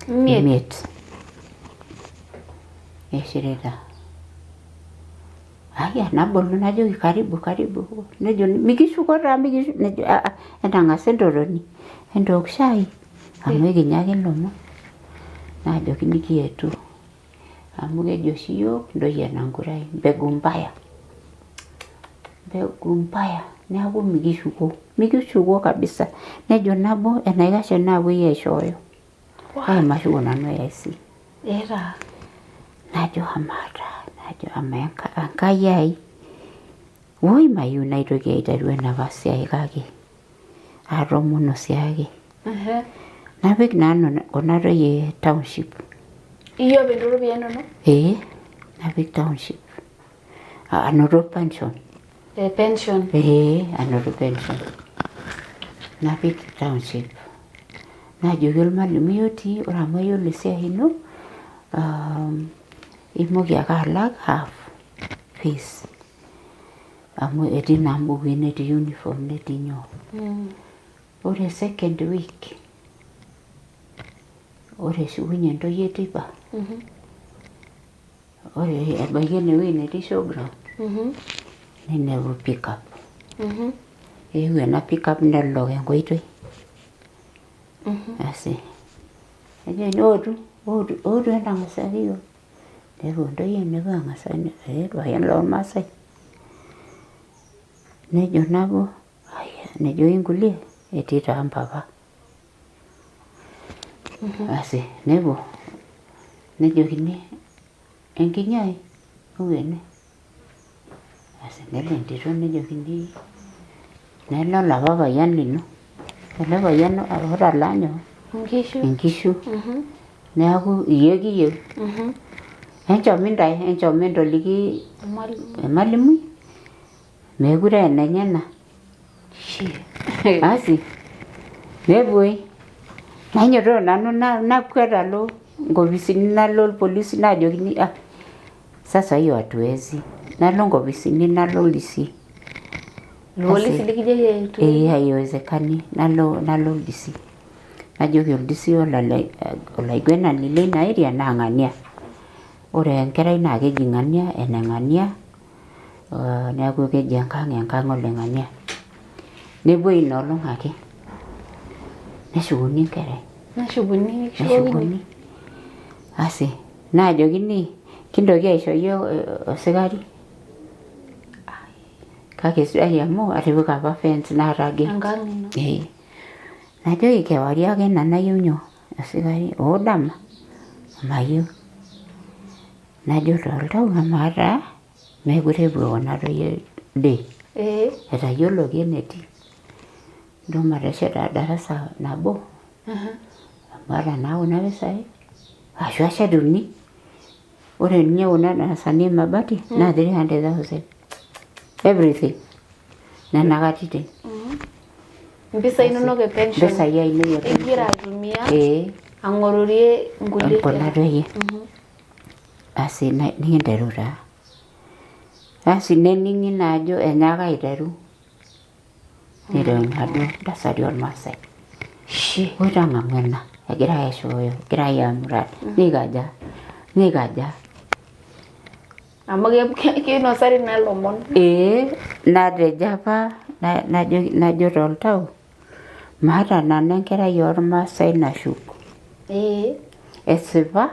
Imiet. Eshirita Aya nabolu najoki karibu karibu nejo mikishuko taa mikishuko nejo aa entang'as entotoni entook shai amu ekinya ake ilomon naajoki nikietuo amu keji oshi iyiok intoyie e Nankurai mbegu mbaya mbegu mbaya neeku mikishuko mikishuko kabisa nejo nabo enaikash enaapuoi aishooyo kake mashuko nanu AIC. Ee taa. Najo amaa taa, najo amaa Enkai ai, woi mayieu naitoki aiteru enapa siai kake atoomono siake. Napik naa nanu kuna toyie township. Iyie openy tooropiyiani inonok? Ee, napik township anoto pension. Eh, pension. Ee, anoto pension. Napik township. Najoki olmalimui otii ore amu ayiolo esiai ino, imoki ake alak half fees. Amu etii naa mbukui netii uniform netii nyoo. Ore second week, ore eshukunye ntoyie teipa, Ore ebaiki enewueji netii showground ninepu pickup. Eewuo ena pickup nelok enkoitoi. Asi nejokini ootu ootu ootu entang'asaki iyiok. Nepuo ntoyie nepuo ang'asaki irpayiani lormaasai. Nejo nabo nejoki nkulie etii taa mpapa. Asi nepuo nejokini enkinyi ai ou ene. Asi nelo entito nejokini nelo olapa payian lino ele payian otalaa nyoo inkishu neeku iyie kiyieu. Enchom intae enchom entoliki emalimui. Meekure aa enenyena. Asi nepuoi nainyototo nanu nakwet alo nkopisini nalo irpolisi naajokini ah sasa hiyo hatuwezi. Nalo nkopisini nalo DC. Irpolisi likijoki hatuwezi? Ee haiwezekani nalo nalo DC. Najoki ol DC olaiguenani leina area naa ng'ania. Ore enkerai naa keji ng'ania ene ng'ania. Neeku keji enkang enkang ole ng'ania. Nepuoi ina olong ake neshukuni enkerai. Neshukuni Neshukuni. Asi naajokini kintoki aisho iyie osikari. Kake sidai amu atipika apa fence naata gate. Enkang ino. Ee. Najoki kewarie ake nanu ayieu nyoo osikari hoo dama mayieu. Najo toltau amaa taa mekure epuo kuna toyie day etayioloki enetii ntoo matesheta darasa nabo amu aata naa kuna pisai ashu ashet uni ore ninye kuna darasani emabati naa 300,000 everything nena katitin. Mpisai inonok e pension. Mpisai ainei e pension. Igira aitumia ee ang'ororie nkulie kuna kera. toyie. Asi nikinteru taa. Asi nening'i naa ajo enyaaka aiteru niteru inaduo ntasati ormaasai. Shi. Oitang'amu ena egirai aishooyo egirai amurat nikaja nikaja. Amu kinosari naa ilomon. Ee natejo apa najo toltau maata nanu enkerai ormaasai nashuk. Ee. Esipa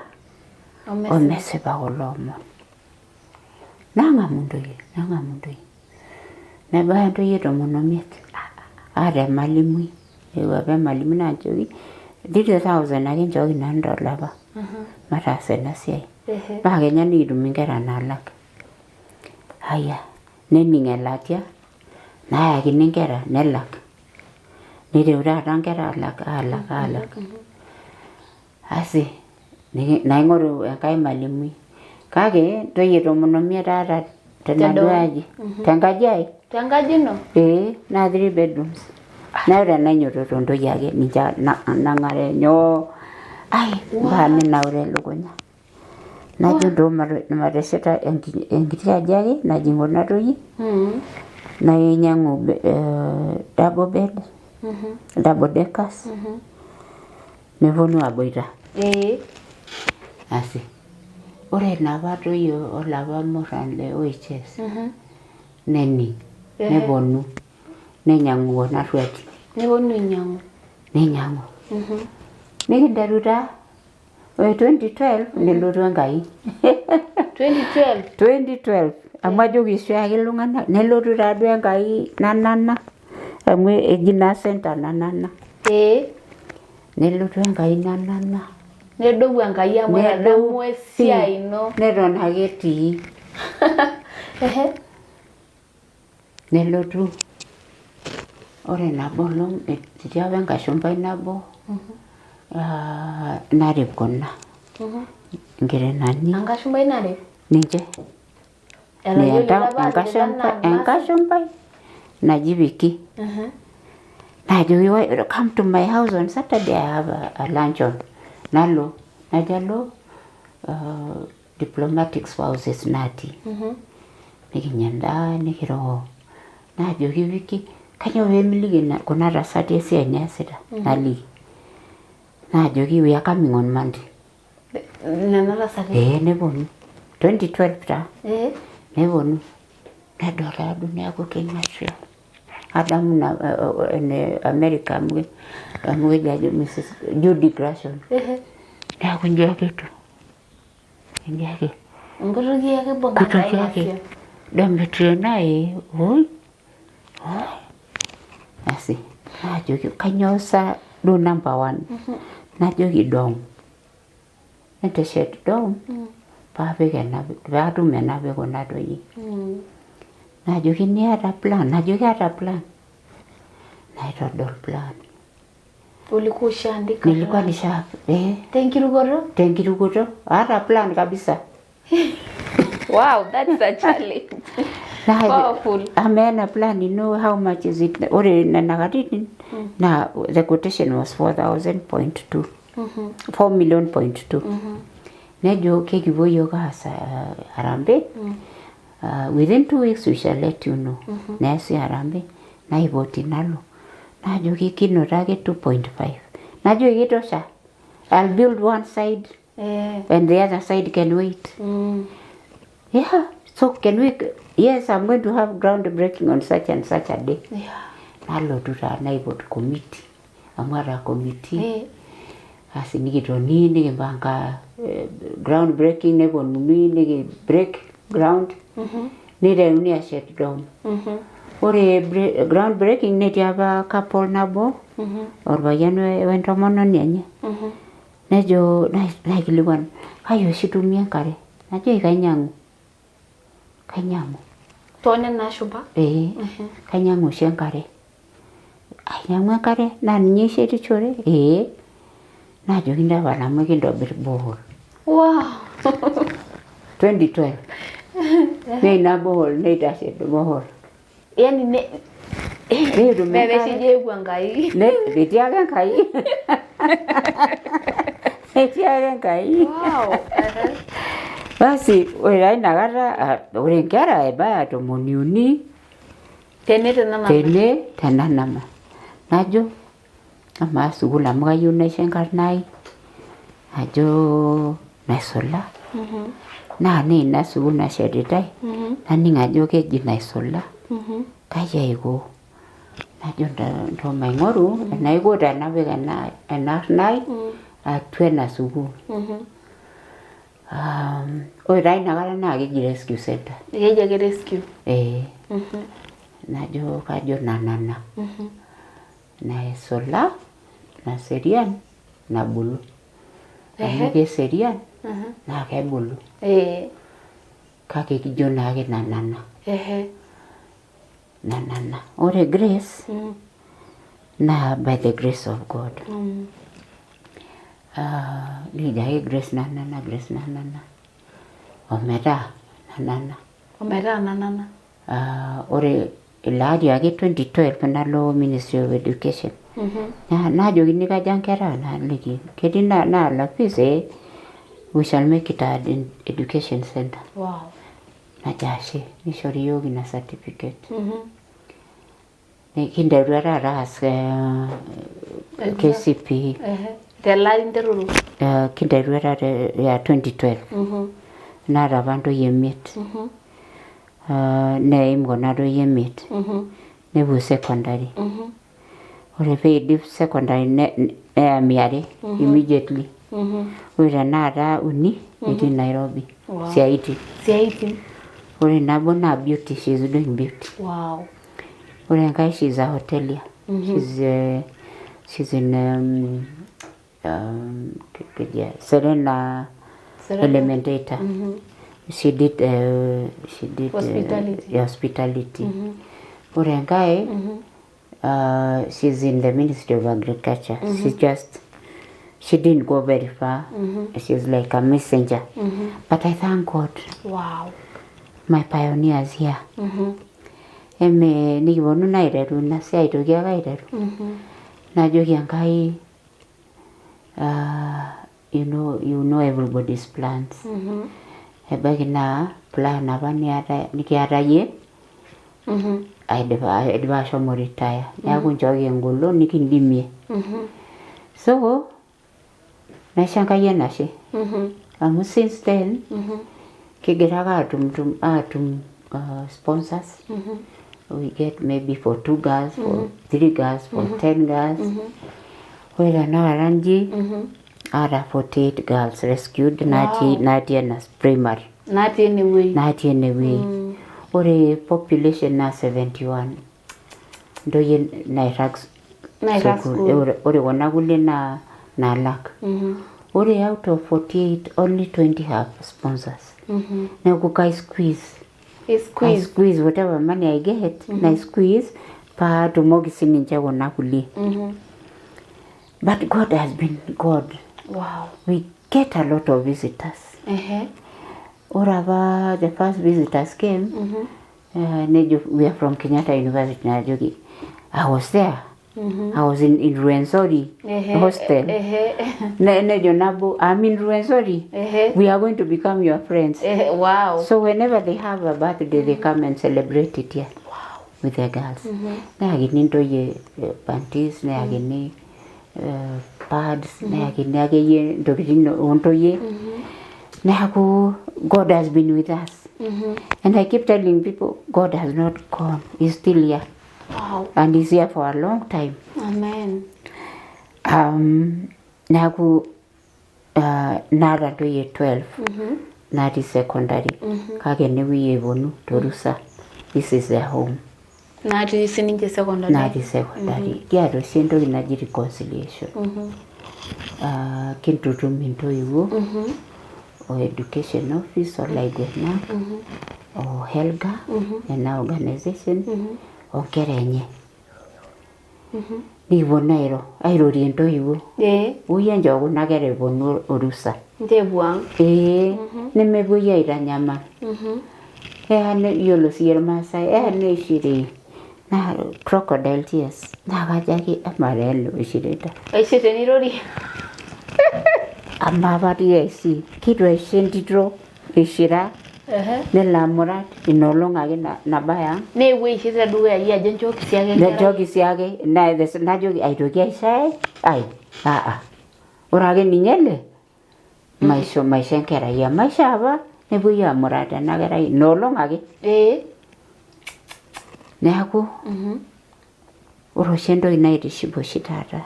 omesipa kulo omon. Nang'amu ntoyie, nang'amu ntoyie. Nebaya ntoyie 15. Aata emalimui, eewuo apa emalimui najoki 3000 ake nchooki nanu tolapa mataas ena siai. Paa kenya nikitum inkera naalak. Haya, nening elatia, nayakini inkera nelak. Niteru taata inkera aalak aalak aalak. Asi naing'oru enkae malimui. Kake ntoyie 15 aata tenaduo aji. Tenkaji ai. Tenkaji ino? Ee, naa 3 bedrooms. Naa ore tenainyototo ntoyie ake ninche nang'are nyoo. Ai, mpaka ninaure elukunya. Najo ntoo matesheta enkiti aji ake najing kuna toyie. Nainyang'u double bed, double deckers. Neponu aboita. Ee. Asi. Ore napa toyie olapa murran le OHS nening neponu neinyang'u kuna rruati. Neponu ainyang'u. Neinyang'u. Nikinteru taa ore 2012 nelotu Enkai. 2012? 2012 amu ajoki aisuaki iltung'anak nelotu taaduo Enkai nanana amu eji naa center nanana. Ee. Nelotu Enkai nanana. Nedou Enkai amu etadamua esiai ino. Neton ake etii. Nelotu ore nabo olong etii apa enkashumbai nabo narip kuna nkirinani. Enkashumbai narip? Ninche. Enkashumbai naji Viki. Najoki come to my house on Saturday I have a luncheon. Nalo najo alo diplomatic spouses natii. Nikinya endaa nikiro. Najoki Viki kainyoo pee miliki kuna tasati esiai niasita naliki. Najoki we are coming on Monday. Nena tasati? Ee neponu. 2012 taa. Ee. Neponu. Nedol taaduo neeku king'asia. Adamu ina ene America amu keji ajo Mrs Judy Grashon. Neeku inji ake etiu. Inji ake. Nkutukie ake ibung'ita Nkutukie ake. Dometrena ee oi oi. Asi naajoki kainyoo sa duo number one. Najoki dorm. Enteshet dorm paapik ena paatum enapik kuna toyie. Najoki niata plan, najoki aata plan. Naitodol plan. Ulikuwa ushaandika Nilikuwa plan? nisha eh. Tenkirukoto? Tenkirukoto. Aata plan kabisa. Wow, that's a challenge. Powerful. Amaa ena plan ino how much is it? Ore nena katitin naa the quotation was 4000.2. 4 million point 2. Nejo kekipuo yiok aas harambee. Within 2 weeks we shall let you know. Neesi harambee naipoti nalo. Najoki kinoto ake 2.5. Najoki kitosha. I'll build one side and the other side can wait. Yeah, so can we, yes, I'm going to have ground breaking on such and such a day. Nalotu taa naipot committee. Amu aata committee. Asi nikitoni nikimpanga ground breaking neponunui niki break ground. Niteruni ashet dorm. Ore ground breaking netii apa couple nabo orpayian wentomononi enye. Nejo naikilikuan kai oshi itumie enkare? Najoki kainyang'u. Kainyang'u. Too nena ashumpa? Ee, kainyang'u oshi enkare. Ainyang'u enkare naa ninye ishetishore? Ee. Najoki tapala amu ekintobir borehole. Wow. 2012. Naa ina borehole neitashe borehole. Yani ne Nikitum Mepe enkare. oshi eewuo Enkai. Etii ake Enkai. Etii ake Enkai. Wow. Basi ore taa inakata ore inkera ebaya 30 Tene tenanama. Tene tenanama. Najo amaa sukuul amu kayieu naisho enkarna ai ajo Naisula naa naa ina sukuul nashetitae naning ajo keji Naisula kai aiko najo ntoo maing'oru enaiko tenapik ena arna ai atua ena sukuul. Ore taa inakata naa keji rescue center. Keji ake rescue. Ee. Najo kajo nanana. Naisula naserian nabulu. Amu keserian naa kebulu. Kake kijo naake nanana. Nanana. Ore Grace naa by the grace of God. Nikijo ake Grace nanana, Grace nanana. Ometaa nanana. Ometaa nanana. Ore ilo ari ake 2012 nalo Ministry of Education. Naajokini kaja nkera naliki. Ketii naalak fees ee we shall make it an education center. Wow. Najo ashe nishori iyiok ina certificate. Kinterua taata aas KCPE. Tele ari interuru? Kinterua taata ya 2012. Naata apa ntoyie 5. Neim kuna toyie 5. Nepuo secondary. Ore peidip secondary neyami are immediately. Ore tenakata 3 etii Nairobi. Siaitin. Siaitin. Ore nabo naa beauty, she is doing beauty. Wow. Ore enkae she is a hotelier. She's in Serena Elementator. She did hospitality. Hospitality. Ore enkae she's in the Ministry of Agriculture. She didn't go very far. She's like a messenger. But I thank God. Wow. My pioneers here. Eme nikiponu naa aiteru ina siai aitoki ake aiteru. Najoki Enkai, you know everybody's plans. Ebaiki naa plan apa nikiata yie aidipa ashomo retire. Neeku nchooki engolon nikindimie. So naisho Enkai enashe. Amu since then kigira ake atum sponsors. We get maybe for 2 girls, for 3 girls, for 10 girls. Ore tenakata nji aata 48 girls rescued natii ena primary. Natii enewueji. Natii enewueji. Ore population naa 71. Ntoyie nairag sukuul. Ore kuna kulie naa naalak. Ore out of 48 only 20 have sponsors. Neeku kai squeeze. I squeeze whatever money I get, I squeeze paatumoki sininche kuna kulie. But God has been God. Wow. We get a lot of visitors. Ore apa the first visitors came, nejo we are from Kenyatta University. Najoki, I was there. I was in Ruwenzori hostel. Nejo nabo, I'm in Ruwenzori. We are going to become your friends. Wow. So whenever they have a birthday, they come and celebrate it here. Wow. With their girls. Neyakini ntoyie panties, neyakini pads, neyakini akeyie ntokitin oontoyie. Neeku God has been with us. And I keep telling people, God has not gone. He's still here. Wow. And he's here for a long time. Amen. Neeku naata ntoyie 12 natii secondary. Kake enewueji eponu torusa. This is their home. Natii sininche secondary. Natii secondary. Kiata oshi entoki naji reconciliation. Kintutum intoiwuo o education office olaiguanak o Helga ena organization onkera enye. Nikiponu airorie intoiwuo. Oyie enchoo kuna kera eponu orusa. Nche epuo ang'. Nemepuoi aitanyamal. Eya yiolo siyie irmaasai eya neishiri naa crocodile tears. Naa kajo ake amaa taa ele oishirita. Aisho tenirorie. Amaa apa TIC kitu aisho entito Ishira nelo amurat ina olong ake nabaya ang. Neewuo aisho tedukuya iyie ajo nchooki siake enkerai. Najoki siake najoki aitoki aisho ai ai aa ore ake ninye ele maisho maisho enkerai amu maisho apa nepuoi amurat ena kerai ina olong ake. Neeku ore oshi entoki naitiship oshi taata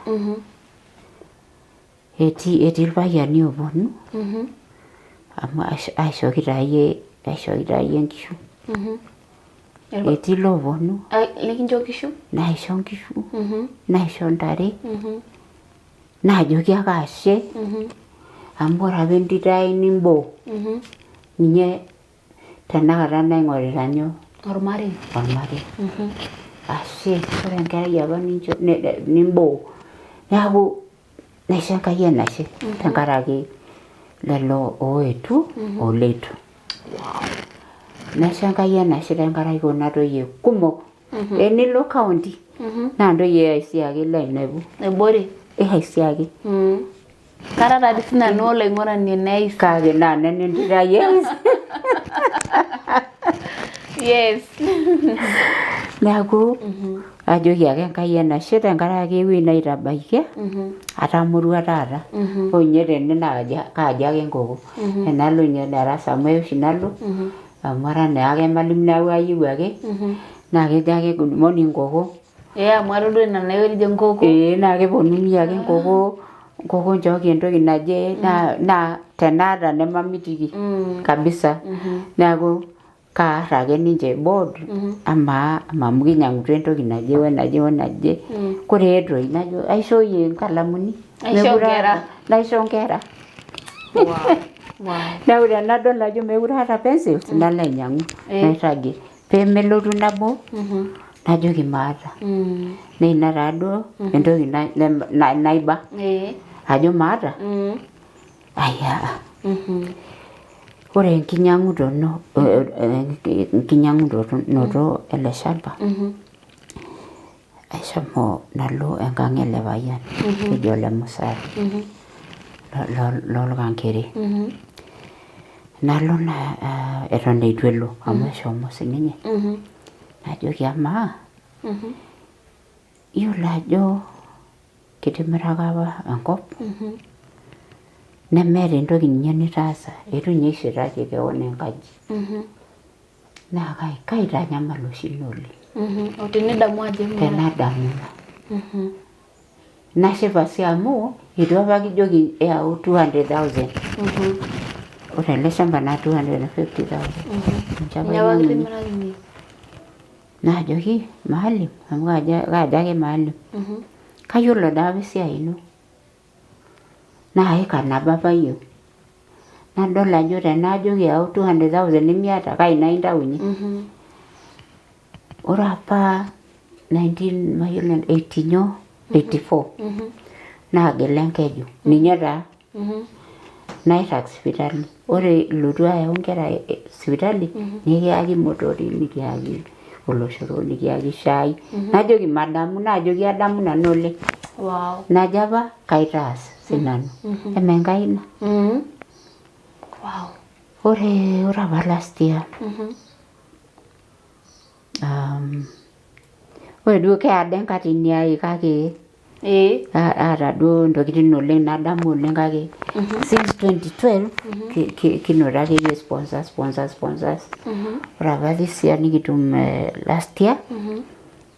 etii etii irpayiani ooponu amu aishooki taayie aishooki taayie nkishu. Etii looponu Likincho nkishu? Naisho nkishu, naisho ntare, naajoki ake ashe amu ore apa entito ai nimboo ninye tenakata naing'orita nyoo? Ormarei. Ormarei. Ashe ore enkerai apa nincho nimboo. Neeku naisho Enkai enashe tenkaraki lelo ooetuo oleitu. Naisho Enkai enashe tenkaraki kuna toyie kumok. Enilo county naa ntoyie e AIC ake ilo ainepu. Ebore. AIC ake. Kara taadii sinanu olaing'urani ene AIC. Kake naa nena entito ai AIC. Yes. Neeku ajoki ake Enkai enashe tenkaraki ewueji naitabaikia atamorua taata. Ore ninye tene naa kaajo ake nkoko tenalo ninye darasa amu eya oshi nalo amu ara naa ake emalimui neeku kayieu ake naa kejo ake good morning nkoko. Ee amu atodua ina najo nkoko. Ee naa keponunui ake nkoko, nkoko nchooki entoki naje naa tenaata nemamitiki kabisa. Neeku kaar ake ninche board amaa amu kinyiang'utua entoki naje wenaje wenaje koree toi najo aishooyie inkalamuni Aishoo mekure nkera. aata naisho nkera. Neeku tenadol ajo mekure aata pencils nalo ainyiang'u nairragie pemelotu nabo najoki maata. Naa ina taaduo entoki naiba ajo maata ayiaa. Ore enkinyiang'unoto ele shamba ashomo nalo enkang ele payian oji ole Musai lolkankere. Nalo naa eton eitu elo amu eshomo sininye najoki amaa iyiolo ajo kitimiraka apa enkop nemeeta entoki ninye nitaasa eitu ninye ishetaki kewon enkaji. Naa kaitanyamal oshi ina oleng. Tenidamu ajo imira. Tenadamu ina. Nashipa sii amu eitu apa kijoki yau 200,000. Ore ele shamba naa 250,000. Ninche apa Ninye apa ainyang'unye. kitimirakini. Naajoki maalim amu kaajo ake maalim kayiolo daa apa esiai ino naa eka nabo apa ayieu. Nadol ajo tenajoki yau 200,000 nimiata kai naa intaunye. Ore apa 19 mayiolo 80 nyoo 84 naagila enkeju ninye taa nairrag sipitali. Ore ilotu ayau inkera sipitali nikiyaki imotorik nikiyaki oloshoro nikiyaki shai. Najoki madamu naajoki adamu nanu oleng. Najo apa kaitaas sinanu. Amaa Enkai ina. Ore ore apa last year ore duo keado enkatini ai kake aata duo ntokitin oleng nadamu oleng kake since 2012 kinoto akeyie sponsors sponsors sponsors. Ore apa this year nikitum last year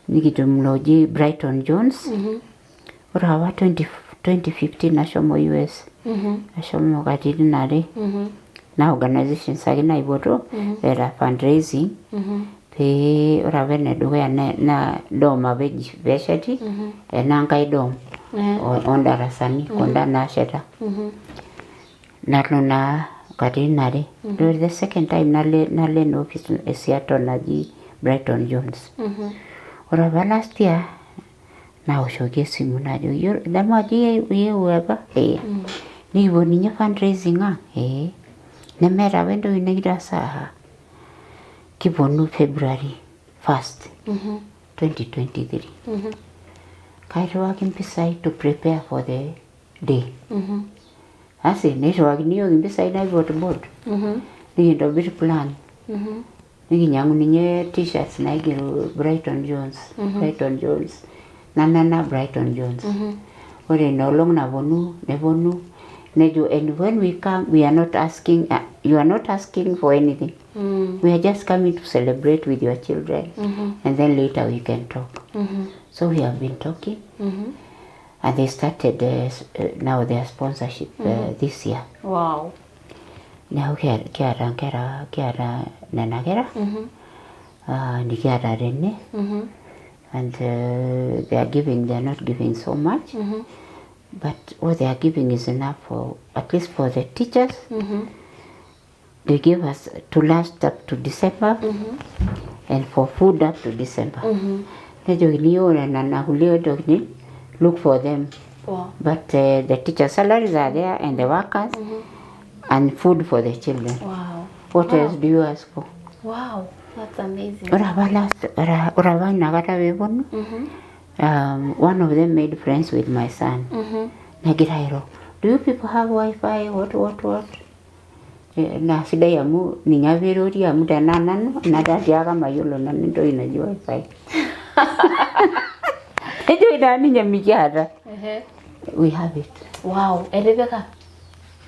nikitum looji Brighton Jones. Ore apa 2015 nashomo US. Ashomo katitin are. Naa organizations ake naipoto eeta fundraising pee ore apa enedukuya naa dorm apa eji peesheti ena nkae dorm oondarasani kunda naasheta. Nalo naa katitin are. Ore the second time nalo ena office e Seattle naji Brighton Jones. Ore apa last year naoshoki esimu najoki idamu ajo iyewuo apa? Ee. Nikipuo ninye fundraising ang? Ee. Nemeeta apa entoki nikitaasa? Aa. Kiponu February 1st 2023. Kairriwaki impisai to prepare for the day. Asi neirriwakini iyiok impisai naiput board. Nikintobir plan. Nikinyang'u ninye t-shirts naigero Brighton Jones. Brighton Jones. Nanana Brighton Jones. Ore ina olong naponu neponu nejo, and when we come we are not asking, you are not asking for anything. We are just coming to celebrate with your children, and then later we can talk. So we have been talking, and they started now their sponsorship this year. Neeku kiata nkera, kiata nena kera nikiata tene, and they are giving, they are not giving so much, but what they are giving is enough for at least for the teachers. They give us to last up to December and for food up to December. Nejokini ore nena kulie tokitin, look for them. But the teacher salaries are there and the workers and food for the children. What else do you ask for? Wow. That's amazing. Ore apa last, ore apa inakata peeponu, one of them made friends with my son. Negira airo, do you people have wifi, what what what? Eh, naa sidai amu ninye apa irorie, amu tenaa nanu natatiaka mayiolo nanu entoki naji wifi. Nejoki naa ninye mikiata. We have it. Wow. Etipika?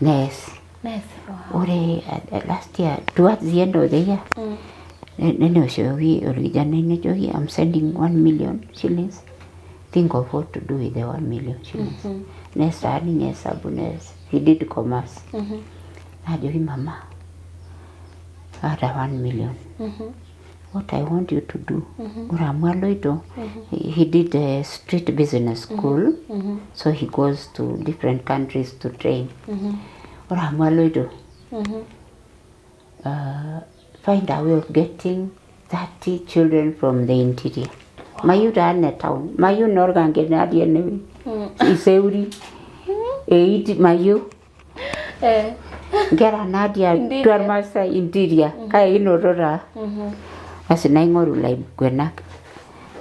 Nees. Nice. Wow. Ore last year towards the end of the year, neneoshoki orkijanai nejoki, I'm sending 1 million shillings, think of what to do with the 1 million shillings. Nees taa ninye hesabu, nees, he did commerce. Najoki, mama, aata 1 million, what I want you to do, ore amu aloito, he did a street business school, so he goes to different countries to train. Ore amu aloito, find a way of getting 30 children from the interior. Mayieu taa ne town, mayieu noorkanke natii enewueji Iseuri eiti, mayieu nkera natii atua Interior. Irmaasai interior, kake kinoto taa. Basi naing'oru ilaiguanak,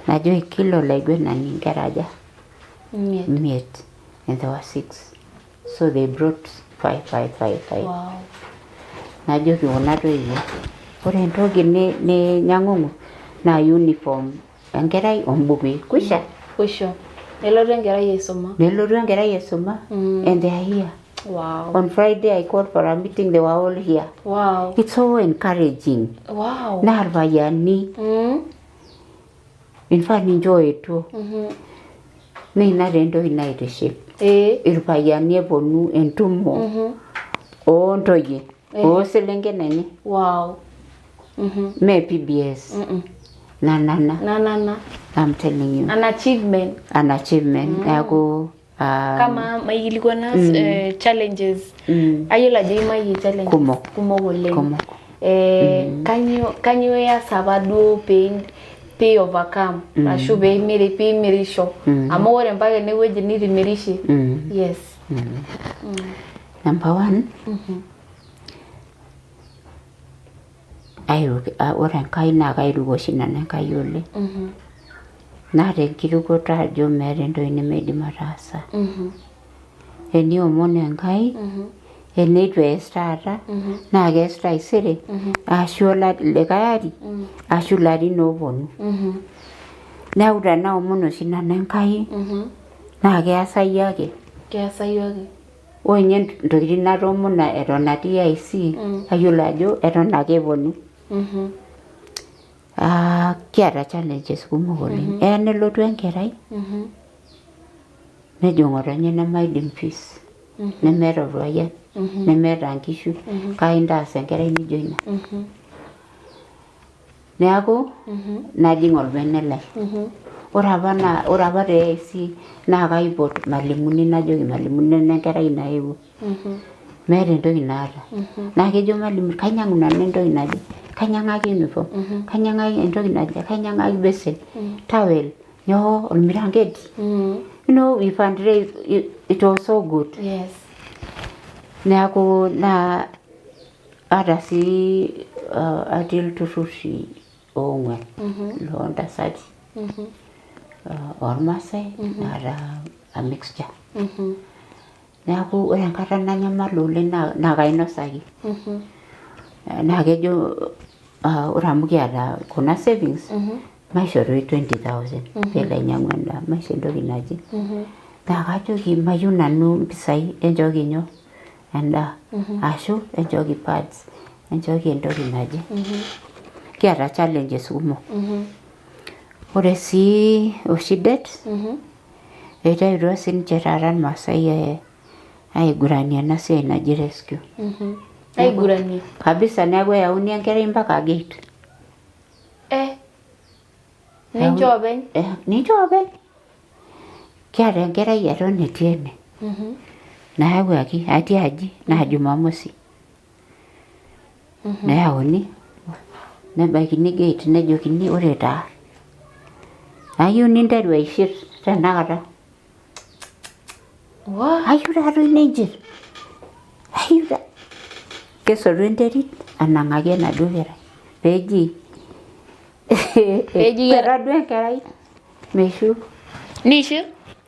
najoki kila olaiguanani nkera aja? 5. 5. And there were six, so they brought five, five, five, five. Najoki kuna toiwuo, ore entoki ninyang'ung'u naa uniform enkerai ombukui, kwisha. Kwisha. Nelotu enkerai aisuma. Nelotu enkerai aisuma. And they are here. On Friday I called for a meeting, they were all here. It's so encouraging. Naa irpayiani. In fact ninche oetuo. Naa ina taa entoki naitiship. Irpayiani eponu entumo oontoyie ooselenken enye. Mee PBS. Nanana. Nanana. I'm telling you. An achievement. An achievement. Neeku Kama maikilikuana challenges. Ayiolo ajo imayie challenges Kumok. Kumok oleng. Kumok. Kanyoo ias apa duo pee overcome ashu pee imirisho, amu ore mpaka enewueji nitimirishe? Yes. Number one, ore Enkai naa kairuko oshi nanu Enkai oleng. Naata enkirukoto ajo meeta entoki nemeidim ataasa. Teniomon Enkai, eneitu ees taata, naa kees taisere, ashu likae ari, ashu ilarin ooponu. Neeku tenaomon oshi nanu Enkai, naa keasayu ake. Keasayu ake. Ore ninye ntokitin natoomono eton atii IC, ayiolo ajo eton ake eponu. Ah, kiata challenges kumok oleng. Eya nelotu enkerai, nejo ng'otonye nemaidim fees, nemeeta orpayian, nemeeta nkishu, kai intaas enkerai nijo ina? Neeku najing orbene lai. Ore apa naa ore apa te AIC naa kaipot malimuni, najoki malimuni, nena enkerai naewuo. Meeta entoki naata. Naa kejo malimu, kainyang'u nanu entoki naje, kainyang'aki uniform, kainyang'aki entoki naje, kainyang'aki besen, towel, nyoo, ormiranketi. We fundraise, it was so good. Neeku naa ata sii atii ilturruri oong'uan loontasati ormaasai, naata a mixture. Neeku ore enkata nanyamal oleng naa kainosaki. Naa kejo ore amu kiata kuna savings maisho toi 20,000 peelo ainyang'u endaa, maisho entoki naje. Naa kajoki mayieu nanu impisai, enchooki nyoo endaa ashu enchooki pads, enchooki entoki naje. Kiata challenges kumok. Ore sii oshi det eitayutua sininche taata irmaasai aiguranie ena siai naji rescue. Aiguranie. Kabisa neeku eyauni enkerai mpaka gate. Eh. Ninche oopeny. Eh, ninche oopeny. Kiata enkerai eton etii ene. Nayawuaki atii aji naa Jumamosi. Neyauni nebaikini gate nejokini ore taa ayieu ninteru aishir tenakata. Wah. Ayieu taatoi ninchir. Ayieu ta kesotu enterit anang'aki enaduo kerai peeji Peeji ekweta duo enkerai meishu. Niishu?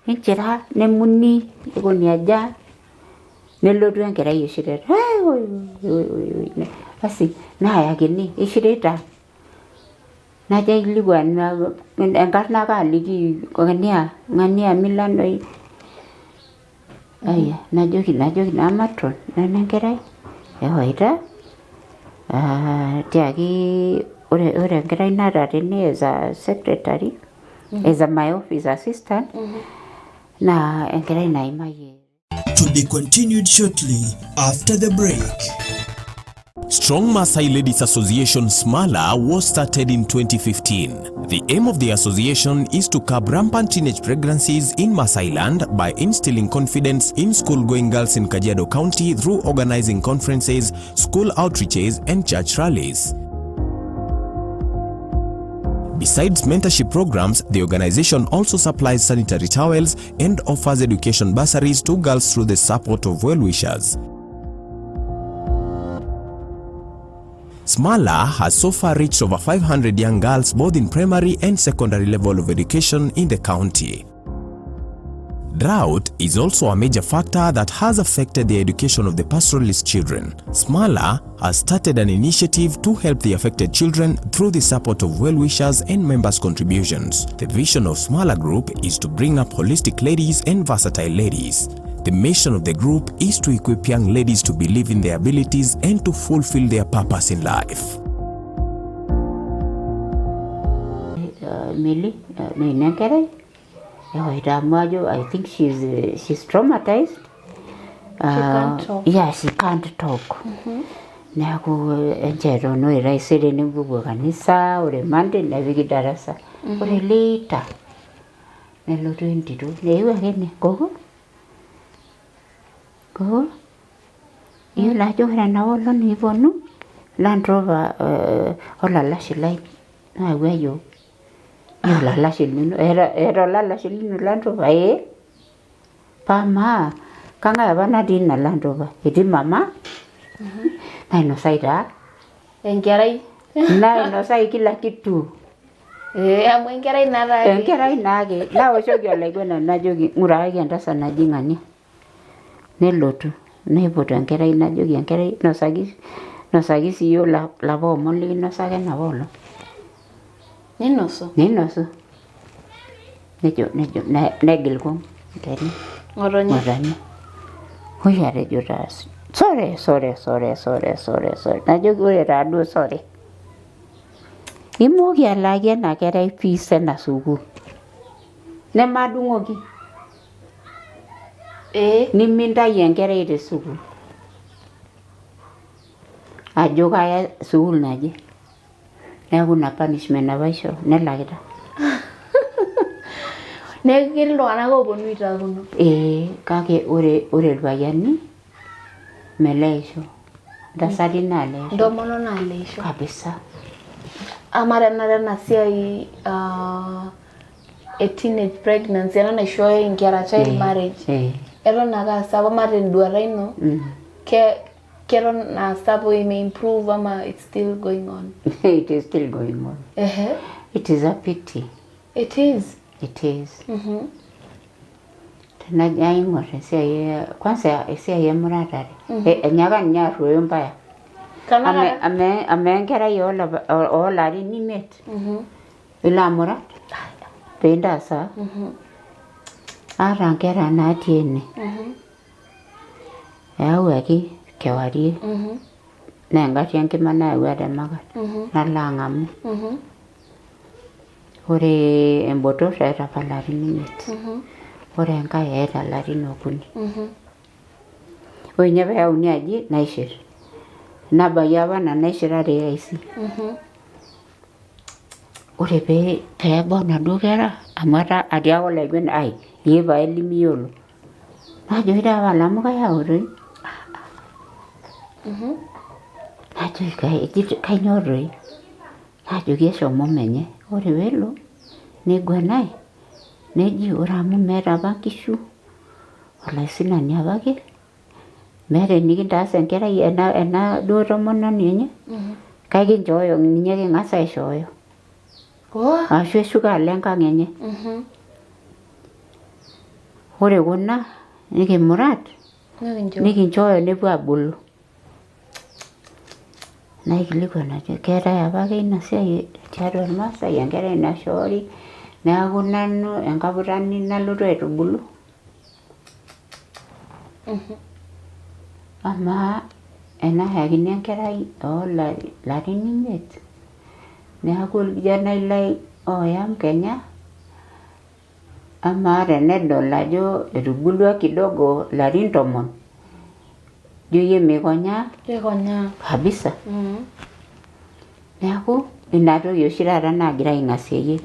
Ninchira nemuni nikoni aja nelotu enkerai ishirita basi naayakini ishirita najo aikilikuan enkarna ake aliki ng'ania ng'ania Milan oi aya najoki najoki naa matron nena enkerai ewaita tiaki ore ore enkerai naata tene as a secretary as a my office assistant naa enkerai naimayie. To be continued shortly after the break. Strong Maasai Ladies Association Smala was started in 2015. The aim of the association is to curb rampant teenage pregnancies in Maasai land by instilling confidence in school-going girls in Kajiado County through organizing conferences, school outreaches, and church rallies. Besides mentorship programs, the organization also supplies sanitary towels and offers education bursaries to girls through the support of well-wishers. Smala has so far reached over 500 young girls both in primary and secondary level of education in the county. Drought is also a major factor that has affected the education of the pastoralist children. Smala has started an initiative to help the affected children through the support of well-wishers and members' contributions. The vision of Smala Group is to bring up holistic ladies and versatile ladies. The mission of the group is to equip young ladies to believe in their abilities and to fulfill their purpose in life. Millie, neino enkerai ewaita amu ajo I think she's traumatized. She can't talk. Yeah, she can't talk. Neeku enchoo eton ore taisere nipuopuo kanisa, ore Monday nepiki darasa. Ore later nelotu entito eewuo ake ene koko koko iyiolo ajo ore enapa olong nikiponu Land Rover olalashe lai nayawua iyiok. Naa olalashe lino eeta olalashe lino Land Rover ee. Paa amaa kang'ae apa natii ina Land Rover? Etii mama nainosai taa Enkerai. Nainosai kila kitu. Ee amu enkerai naa taake. Enkerai naake. Naoshoki olaiguanani najoki ng'urakaki entasat naji ng'ania. Nelotu naipotu enkerai najoki enkerai nosaki nosaki siyie lapa omon likinosaka enapa olong. Ninosu. Ninosu. Nejo nejo negil kung tene. Ng'otonye. Ng'otonye. Oi atejo taa sore sore sore sore sore sore. Najoki ore taaduo sore. Imooki alaaki ena kerai fees ena sukuul. Nemadung'oki. Ee. Nimintayu enkerai te sukuul. Ajo kaya sukuul naje. Neeku ina punishment apa aishoo nelakita. Neeku ketii iltung'anak ooponu aitakuno. Ee kake ore ore irpayiani meleisho. Ntasati naaleisho. Intomonok naaleisho. Kabisa. Amaa tenakata ena siai e teenage pregnancy ena naishooyo inkera child marriage eton ake aa sapuk amaa tenduata ino keton aa sapuk ime improve ama it's still going on? It is still going on. Ehe. It is a pity. It is. It is. Tenajo aing'or esiai kwanza esiai emuratare. Enyaaka ninye arruoyo mbaya. Tanakata? Amaa enkerai oolarin 5 ilo amurat pee intaasa? Aata nkera natii ene. Eyawuaki kewarie naa engarri enkima nayawua te Makat nalo ang'amu. Ore embotorr eeta apa ilarin 5, ore enkae eeta ilarin 3. Ore ninye peeyauni aji naishir. Nabayie apa nanu aishira te AIC. Ore pee peebau inaduo kera amu etaa atii ake olaiguanani ai ee pae limiyiolo. Najoki tapala amu kayau toi. Najoki kainyoo toi. Najoki eshomo menye. Ore peelo neiguanai neji ore amu meeta apa nkishu olaisinani apake meeta enikintaas enkerai ena duo tomononi enye kake kinchooyo ninye king'as aishooyo. Ashu eshuko alo enkang' enye. Ore kuna nikimurat nikinchooyo nepuo aabulu. Naikilikuan ajo keetae apake ina siai tiatua irmaasai enkerai naishoori neeku nanu enkaputani nalotu aitubulu. Amaa enayakini enkerai oo larin 5 neeku orkijanai lai oyam kenya amaa tenedol ajo etubulua kidogo ilarin 10 ijo iyie meikonyaa Keikonyaa. kabisa. Neeku ina toki oshi taata naagira aing'asieyie.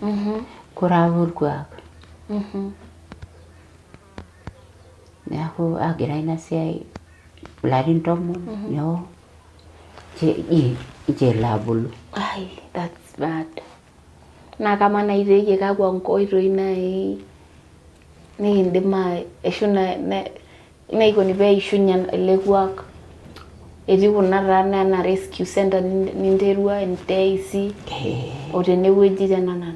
Ore apa orkuak. Neeku agira ina siai ilarin 10 nyoo eji nchoo elo abulu. Ai that's bad. Naa kamaa naaji teeyie kakwa nkoitoi naaji nikindim ashu naikoni pee eishunye ele kuak? Etii kuna taa anaa rescue center ninterua te AIC o tenewueji tenanana.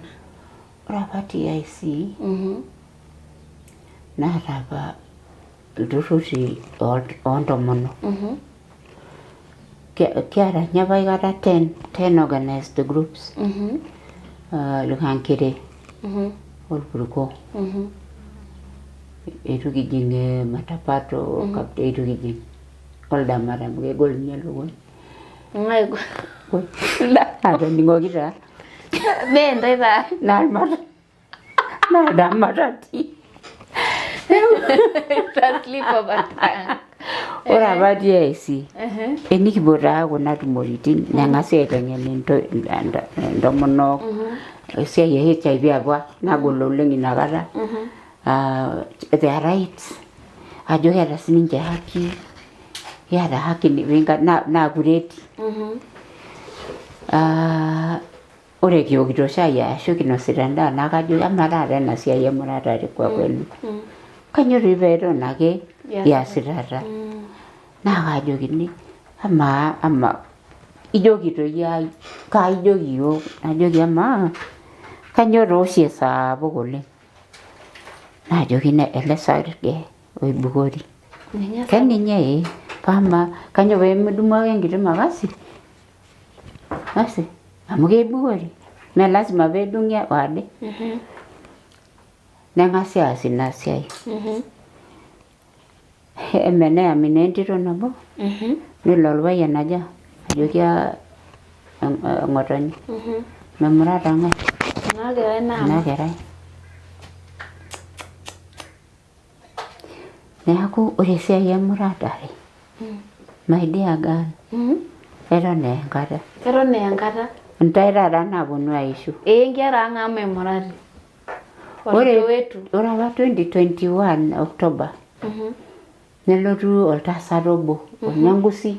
Ore apa TIC naata apa ilturruri oontomonok. Kiata ninye apa aikata 10 organized groups. Ilkankere olpurko. Eitu kijing Matapato, eitu kijing Oldamata amu kegol ninye ilukuny. Atoning'oki taa. Mee ntae taa. Naa Oldamata tii. It's a slip of a tongue. Ore apa TIC enikipuo taa kuna tumoritin neng'asi aiteng'en intomonok esiai e HIV apa nagol oleng inakata their rights ajo keeta sininche haki kiata haki naa kureti. Ore kiokito shai ashu kinosita endaa naa kajo amaa taata ena siai emuratare kwa kweli kainyoo doi peeton ake iyasitata. Naa kaajokini amaa ama ijoki toi kaa ijoki iyiok najoki amaa kainyoo taa oshi esapuk oleng. Naajoki ele sarge oibukori. Keninye ee amaa kainyoo pemidumu ake enkiti makasi basi amu keibukori mee lazima peedung'i ade. Neng'asi aas ina siai. Emeneyami naa entito nabo nelo orpayian ajo ajoki ng'otonye memurata ng'ae ena kerai. Neeku ore esiai emuratare my dear girl eton eya enkata. Eton eya enkata. Intae taata naaponu aishu. Ee inkera ang amu memurati. Watoto wetu. Ore apa 2021 October nelotu oltasat obo olnyangusi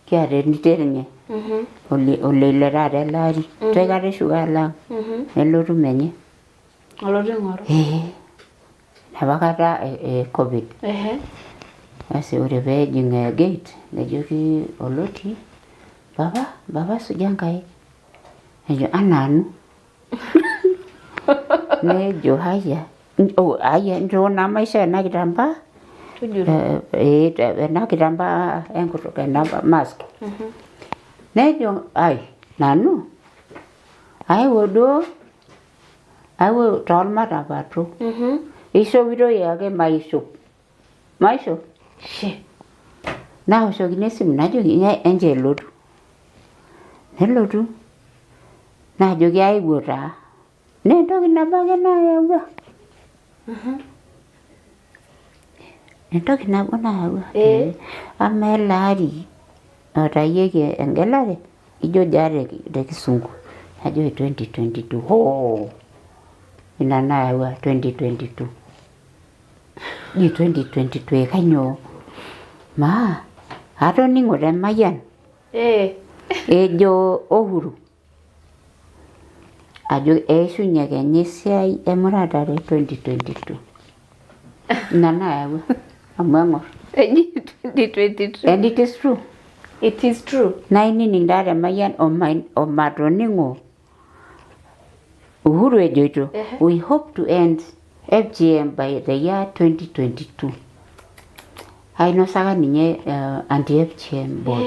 kiata entito enye oleile taata ele ari eitu aikata eshuko alo ang nelotu menye. Alotu aing'oru. Ee enapa kata e covid. Basi ore peejing gate nejoki oloti papa, papa suja nkaik. Nejo anaa anu. Nejo haya, haya nchoo naa maishoo ena kitambaa. Tujuto. Eh, ena kitambaa enkutuk ena mask. Nejo ai nanu aewuo duo aewuo toolmatapatu. Eishopitoi ake maishop. Maishop. She. Naoshokini esimu najoki enchoo elotu. Nelotu najoki aewuo taa. Naa entoki nabo ake nayawua. Entoki nabo nayawua. Amaa ele ari oitayieki engelare ijo jaa te kisungu najoki 2022 hoo ina nayawua 2022. Ji 2022 kainyoo? Maa atoning'o te Mayian ejo Uhuru ajo eishunye kenya esiai emuratare 2022. Ina nayawua amu eng'or. Eji 2022. And it is true. It is true. Naa inining taa te Mayian omatoning'o Uhuru ejoito we hope to end FGM by the year 2022. Ainosaka ninye anti FGM board.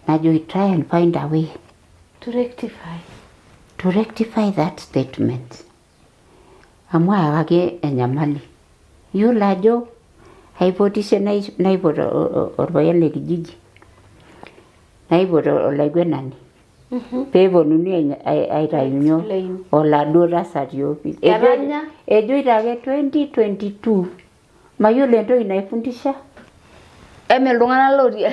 Najoki try and find a way to rectify. To rectify that statement. Amu ayakaki enyamali. Iyiolo ajo aipotishe naipot orpayian le kijiji. Naipot olaiguenani. Pee eponunui aitayu nyoo oladuo tasat te office. Etanya? Ejoito ake 2022. Mayiolo entoki naifundisha. Eme iltung'anak lotii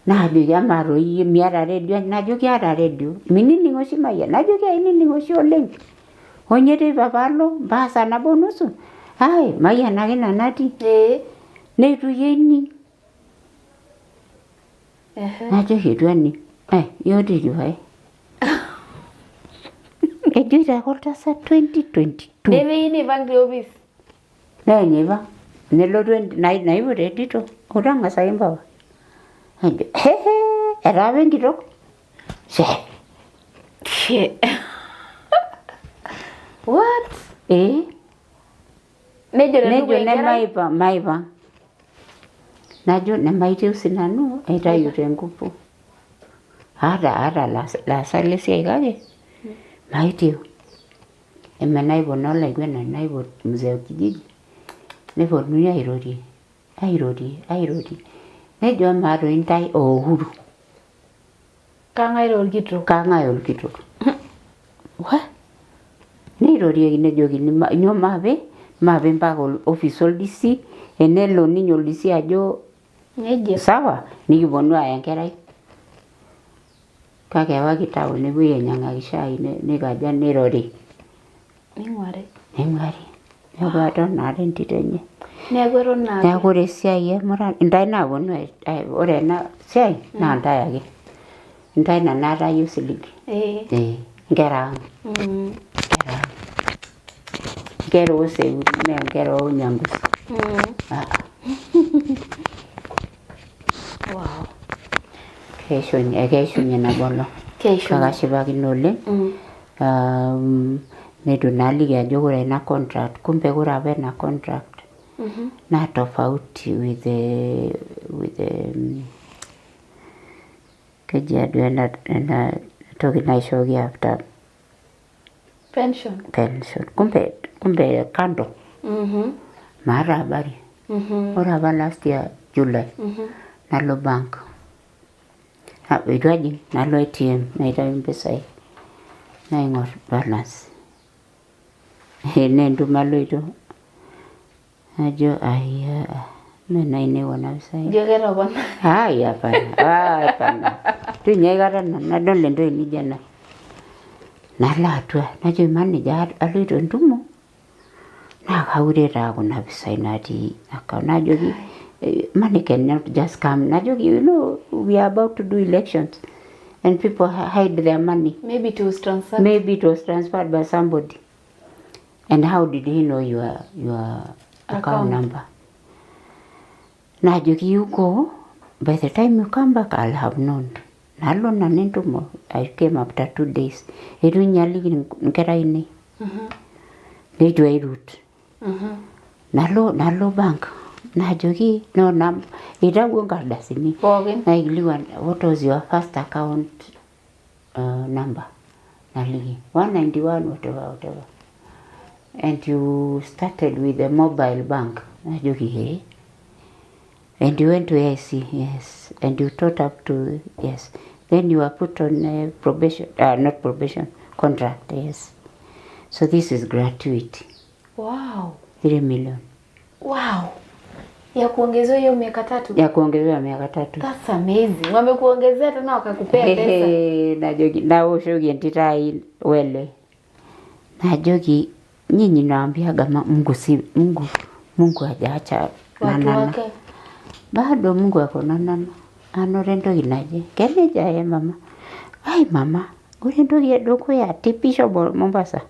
Naajoki amaa toi iyie miata redio? Najoki aata redio. Minining oshi Mayian? Najoki ainining oshi oleng. Onye teipa paalo mpaka saa nabo onusu. Ai Mayian ake nanu atii. Neitu iyie ining. Najoki eitu aning. Iotiki pae. Ejoito ake oltasat 2022. Nemeyieu neipang te office. Neeny eipang. Nelotu naipot entito. Otang'asaki mpapa. Najo hehee etaa apa enkitok. Shee. What? Ee. Nejo Nejo tedukuya enkerai. nemaipang maipang. Najo nemaitieu sinanu aitayu tenkupu. Aata laasak lesiai kake maitieu. Emenaipot naa olaiguenani naipot mzee wa kijiji neponunui airorie airorie airorie nejo amaa toi intae o Uhuru Kang'ae taa orkitok? Kang'ae orkitok? Wah! Neirorieki nejokini nyoo maape maape mpaka office ol DC enelo ninye ol DC ajo Nejia. sawa nikiponu aaya enkerai. Kake ewaki town nepuoi ainyang'aki shai neikaja neirori. Ning'uari. Ning'uari. Neeku eton aata entito enye. Neeku eton ake. Neeku ore esiai emurata intae naaponu ore ena siai naa intae ake. Intae nanu aatayie osiligi. Ee inkera ang'. Inkera ang'. Inkera oo Seuri mee inkera oo Nyangusu. Wow. Keishunye nabo olong. Keishunye. Kake ashipakino oleng. Neitu naa aliki ajo ore ena contract kumbe ore apa ena contract naa tofauti with the keji duo ena toki naishooki after Pension. Pension. Kumbe kando. Maata habari. Ore apa last year July nalo bank. Eitu ajing nalo ATM naitayu impisai naing'or balance. Naa entumo aloito. Najo aiya mee nainei kuna pisai. Ijo ketopona. Ai hapana, ai hapana. Itu ninye aikata nanu adol entoki nijo ena. Nalo atua najoki manager aloito entumo naa kaure taa kuna pisai natii account. Najoki money cannot just come. Najoki you know we are about to do elections and people hide their money. Maybe it was transferred. Maybe it was transferred by somebody. And how did he know your account Account. number? Najoki you go, by the time you come back I'll have known. Nalo nanu entumo, I came after 2 days. Eitu ninye aliki inkera ainei. Neitu airut. Nalo bank. Najoki nona itawuo nkardasini Pookin. Naikilikuan what was your first account number? Naliki 191 whatever whatever. And you started with a mobile bank. Najoki ee. And you went to AIC, yes. And you taught up to, yes. Then you were put on probation, not probation, contract, yes. So this is gratuity. Wow. 3 million. Wow. Ya kuongezewa hiyo miaka 3. Ya kuongezewa miaka 3. That's amazing. Wamekuongezea tena wakakupea pesa. Najoki naoshoki entito ai wele. Najoki nyinyi naambiaga Mungu si Mungu, Mungu hajaacha Watu nanana. wake. Bado Mungu ako nanana. Anoto entoki naje. Keneja ye mama. Ai mama, ore entoki edukuya tipisho Mombasa.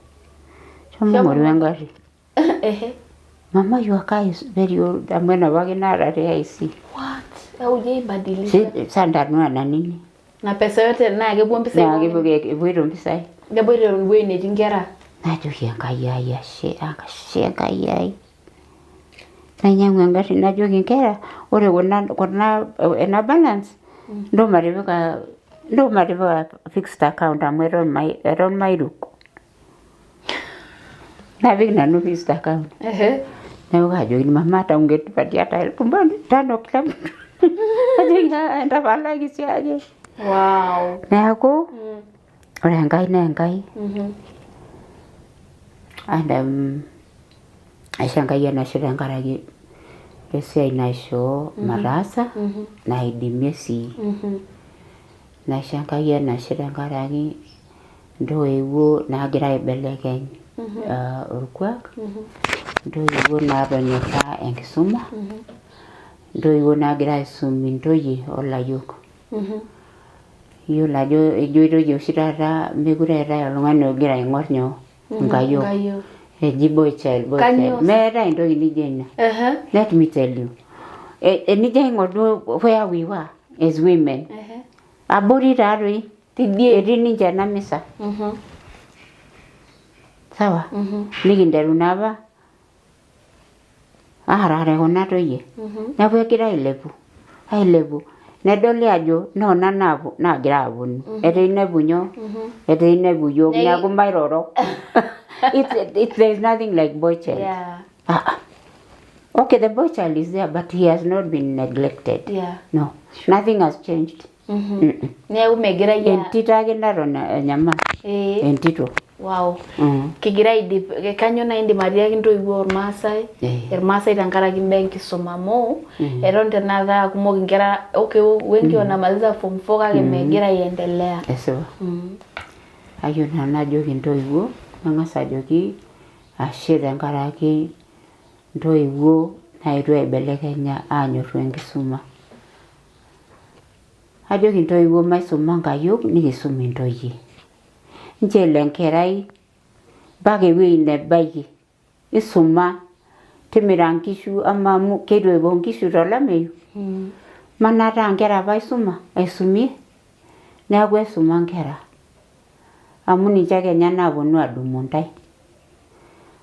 Shomo Shomo ng'oru engari. Ehe. Mama, your car is very old. Amu enapake naata te AIC. What? Haujaibadilisha. Si sandanua na nini? Na pesa yote naa kepuo mpisai Naa pookin. kepuoito mpisai. Kepuoito ewueji netii nkera. Najoki Enkai ai ashe, ashe Enkai ai. Nainyiang'u engarri najoki inkera ore kuna ena balance ntoo matipika fixed account amu eton mairuk. Napik nanu fixed account. Ehe. Neeku kaajoki mama hata ungetupatia hata elfu tano kila mtu. Najoki entapalaki siake. Wow. Neeku ore Enkai naa Enkai. And aisho Enkai enashe tenkaraki esiai naishoo mataasa naidimie sii. Naisho Enkai enashe tenkaraki intoiwuo naagira aibelekeny orkuak, intoiwuo naatonyorra enkisuma, intoiwuo naagira aisum intoyie olayiok. Iyiolo ajo ejoitoi oshi taata mekure eetae oltung'ani ogira aing'or nyoo nkayiok. Eji boy child, boy child. Meetae entoki nijo ina. Let me tell you. Enijo aing'or duo where we were as women. Abori taatoi etii ninche ena misa. Sawa? Nikinteru naapa aarare kuna toyie. Neeku egira ailepu, ailepu. Nedoli ajo noona naagira aaponu. Etaa inepu nyoo? Etaa inepu yiok neeku mairoro. There is nothing like boy child. Yeah. Okay, the boy child is there, but he has not been neglected. Yeah. No, nothing has changed. Neeku megirai Entito ake naton enyamal. Entito. Wow. Kigira aidip, kanyoo naa indim atiaki intoiwuo ormaasai, irmaasai tenkaraki imbaa enkisuma amu eton tenakata kumok inkera, okay, wengi wanamaliza form 4 kake megira aiendelea. Esipa. Ayieu nanu najoki intoiwuo, nang'as ajoki ashe tenkaraki intoiwuo naetuo aibelekenya aanyorru enkisuma. Ajoki intoiwuo maisuma nkayiok nikisum intoyie. Nchoo elo enkerai mpaka ewueji nebaiki. Isuma, timira nkishu ama amu keitu epuo nkishu tolameyu. Manataa nkera apa isuma aisumie. Neeku aisuma nkera. Amu ninche kenya naaponu adumu ntae.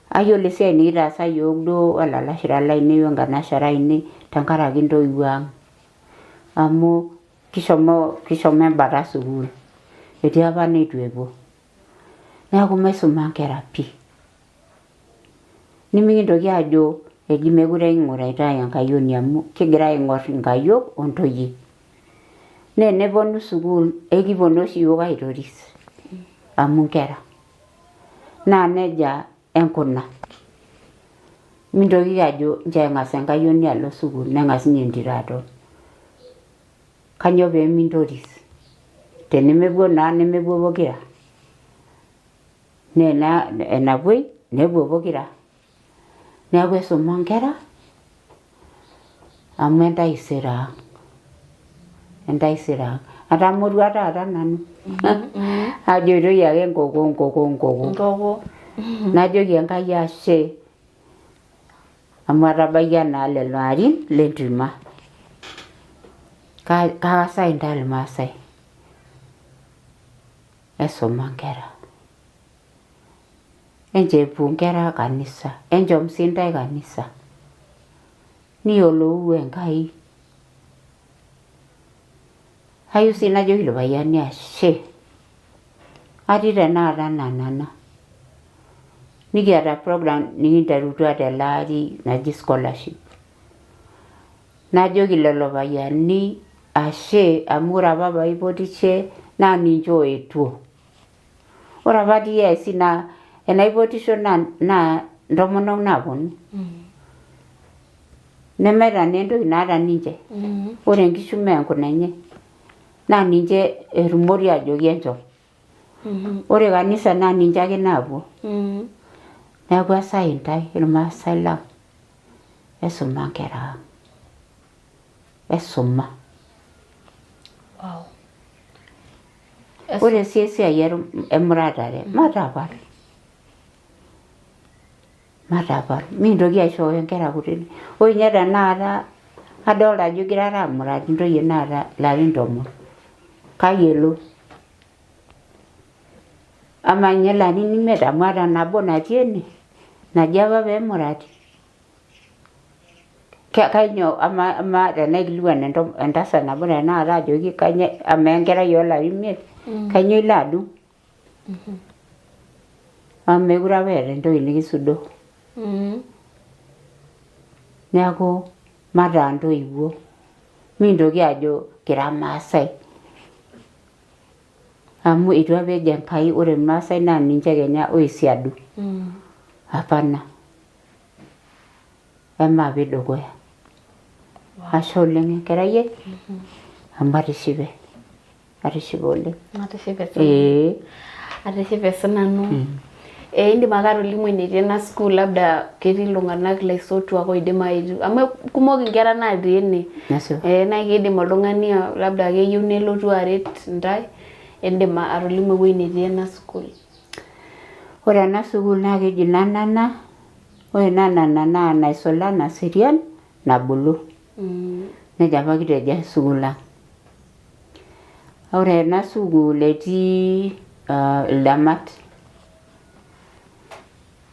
Ayiolo esiai nikitaasa yiok duo olalashera lainei wenkanashara ainei tenkaraki intoiwuo ang'. Amu kishomo embata sukuul. Etii apa neitu epuo. Neeku maisuma nkera pii. Nimikintoki aajo eji mekure ing'uritae enkayioni amu kigira aing'or inkayiok ontoyie. Naa eneponu sukuul ekiponu oshi yiok aitoris amu nkera. Naa nejia enkuna. Mintokiki ajo nchoo eng'as enkayioni alo sukuul neng'as ninye entito aton. Kanyoo pee mintoris? Tenemepuo naa nemepuo pokira. Naa enapuoi nepuo pokira. Neeku aisuma nkera amu entaisere ang'. Entaisere ang'. Atamorua taata nanu. Ajoitoi ake nkoko nkoko nkoko. Nkoko. Najoki Enkai ashe amu atabaikia naa lelo arin lentima. Karasai intae irmaasai. Aisuma nkera. Enchoo epuo nkera kanisa. Enchom sii ntae kanisa. Niyiolou Enkai. Ayieu sii najoki irpayiani ashe. Atii tenakata anaa nana. Nikiata program nikinterutua tele ari naji scholarship. Najoki lelo payiani ashe amu ore apa paipotishe naa ninche oetuo. Ore apa atii AIC naa enaipotisho naa intomonok naaponu. Nemeeta naa entoki naata ninche. Ore nkishu mee nkunenye. Naa ninche errumori ajoki enchom. Ore kanisa naa ninche ake naapuo. Neeku asai intae irmaasai lang esuma nkera ang. Esuma. Wow. Ore sii esiai emuratare matapal. Matapal mikintoki aishooyo inkera kutitik. Ore ninye tenakata adolta ajo igirara amurat intoyie naata ilarin tomon. Kai elo? Amaa ninye ilarin imiet amu ata nabo natii ene naji apa peemurati. Kainyoo amaa tenaikilikuan entasat nabo tenakata ajoki kainyoo amaa enkerai oolarin imiet kainyoo ilo adung? Amu meekure apa eeta entoki nikisudoo. Neeku mataa intoiwuo mikintoki aajo kira irmaasai amu eitu apa ejo Enkai ore irmaasai naa ninche kenya oisiadu. Hapana. Emaape dukuya. Ashe oleng enkerai ai amu atishipe. Atishipe oleng. Atishipe sinanu. Ee. Atishipe sinanu. Eh, indim ake atolimu enetii ena sukuul labda ketii iltung'anak laisotuak oidim aetu amu kumok inkera natii ene. Nesipa. Eh, naa keidim oltung'ani labda keyieu nelotu aret intae, indim atolimu ewueji netii ena sukuul. Ore ena sukuul naa keji Nanana, ore Nanana naa naisula naserian nabulu. Nejia apa kitejo sukuul ang. Ore ena sukuul etii ildamat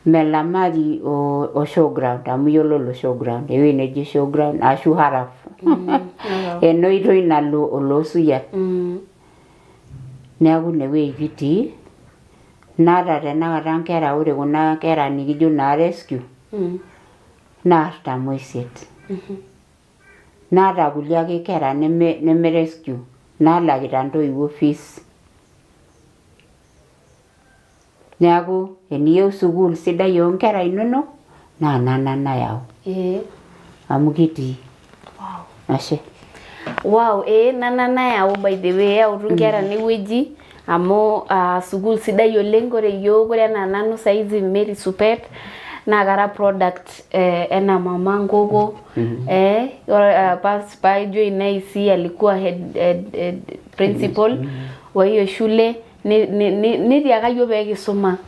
Melamari o showground amu iyiololo showground ewueji neji showground ashu Arap ena oitoi nalo Oloosuyian. Neeku inewueji kitii naata tenakata inkera ore kuna kera nikijo naa rescue naa artam oisiet. Naata kulie ake kera neme rescue nalakita intoiwuo fees. Neeku eniyieu sukuul sidai oo nkera inonok naa nana nayau. Amu kitii. Ashe. Wow, ee nana nayau by the way eyautu inkera enewueji amu uh, sukuul sidai oleng ore iyiok ore enaa nanu saizi Mary Supet naa kara product eh, ena mama Nkoko eh, ore, eh, pas paijoin AIC alikuwa head principal wa hiyo shule netiaka yiok pee kisuma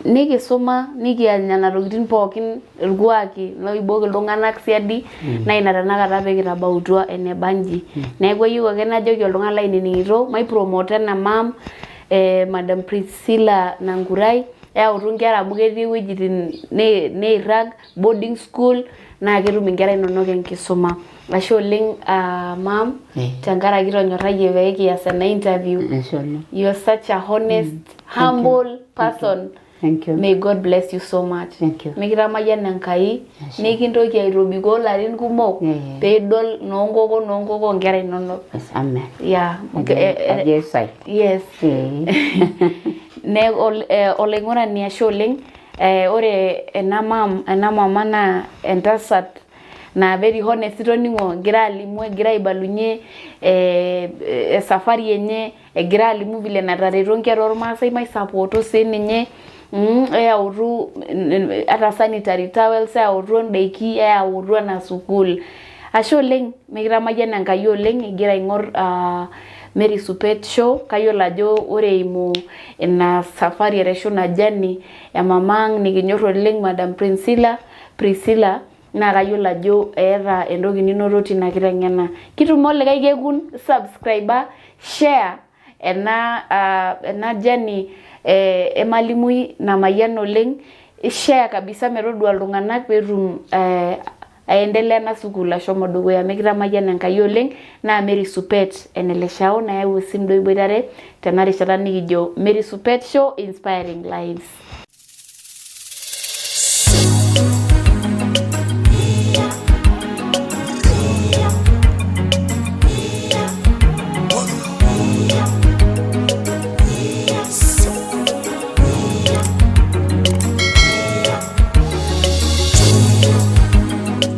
nikisuma nikias nena tokitin pookin irkuaki loibok iltung'anak siadi naa ina tenakata pee kitabautua eneba inji. Neeku ayieu ake najoki oltung'ani lainining'ito maipromoto ena mam eh, Madam Priscilla Nangurai eyautu inkera amu ketii iwuejitin neirrag boarding school naa ketum inkera inonok enkisuma. Ashe oleng uh, mam Eh. tenkaraki itonyorrayie pee kias ena interview. Ashe oleng. You are such a honest, humble person. Thank you. May God bless you so much. Thank you. Mikitamayiana Enkai Ashe. nikintoki aitobikoo ilarin kumok Yeah. pee idol noonkoko noonkoko onkera inonok. Yes, amen. Yeah. Ajo ajo esai. Yes. Eh. Ne olaing'urani ashe oleng. Eh, ore ena mam ena mama naa entasat naa very honest itoning'o egira alimu egira aibalunye eh, esafari enye egira alimu vile natareto inkera ormaasai maisapoto sininye eyautu ata sanitary towels eyautu indaiki eyautu ena sukuul ashe oleng mikitamayiana Enkai oleng igira aing'or uh, Mary Supet show kayiolo ajo ore eimu ina safari arashu ina journey e mama ang nikinyor oleng Madam Priscilla Priscilla naa kayiolo ajo eeta entoki ninoto tina kiteng'ena. Kitumo likae kekun subscriber, share ena uh, ena journey eh, emalimui namayiana oleng, share kabisa metodua iltung'anak peetum eh, Aendelea ena sukuul ashomo dukuya. Mikitamayiana Enkai oleng naa Mary Supet ene Leshao nayau osim duo iboitare tena rishata nikijo Mary Supet Show Inspiring Lives.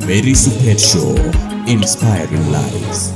Mary Supet Show, inspiring lives.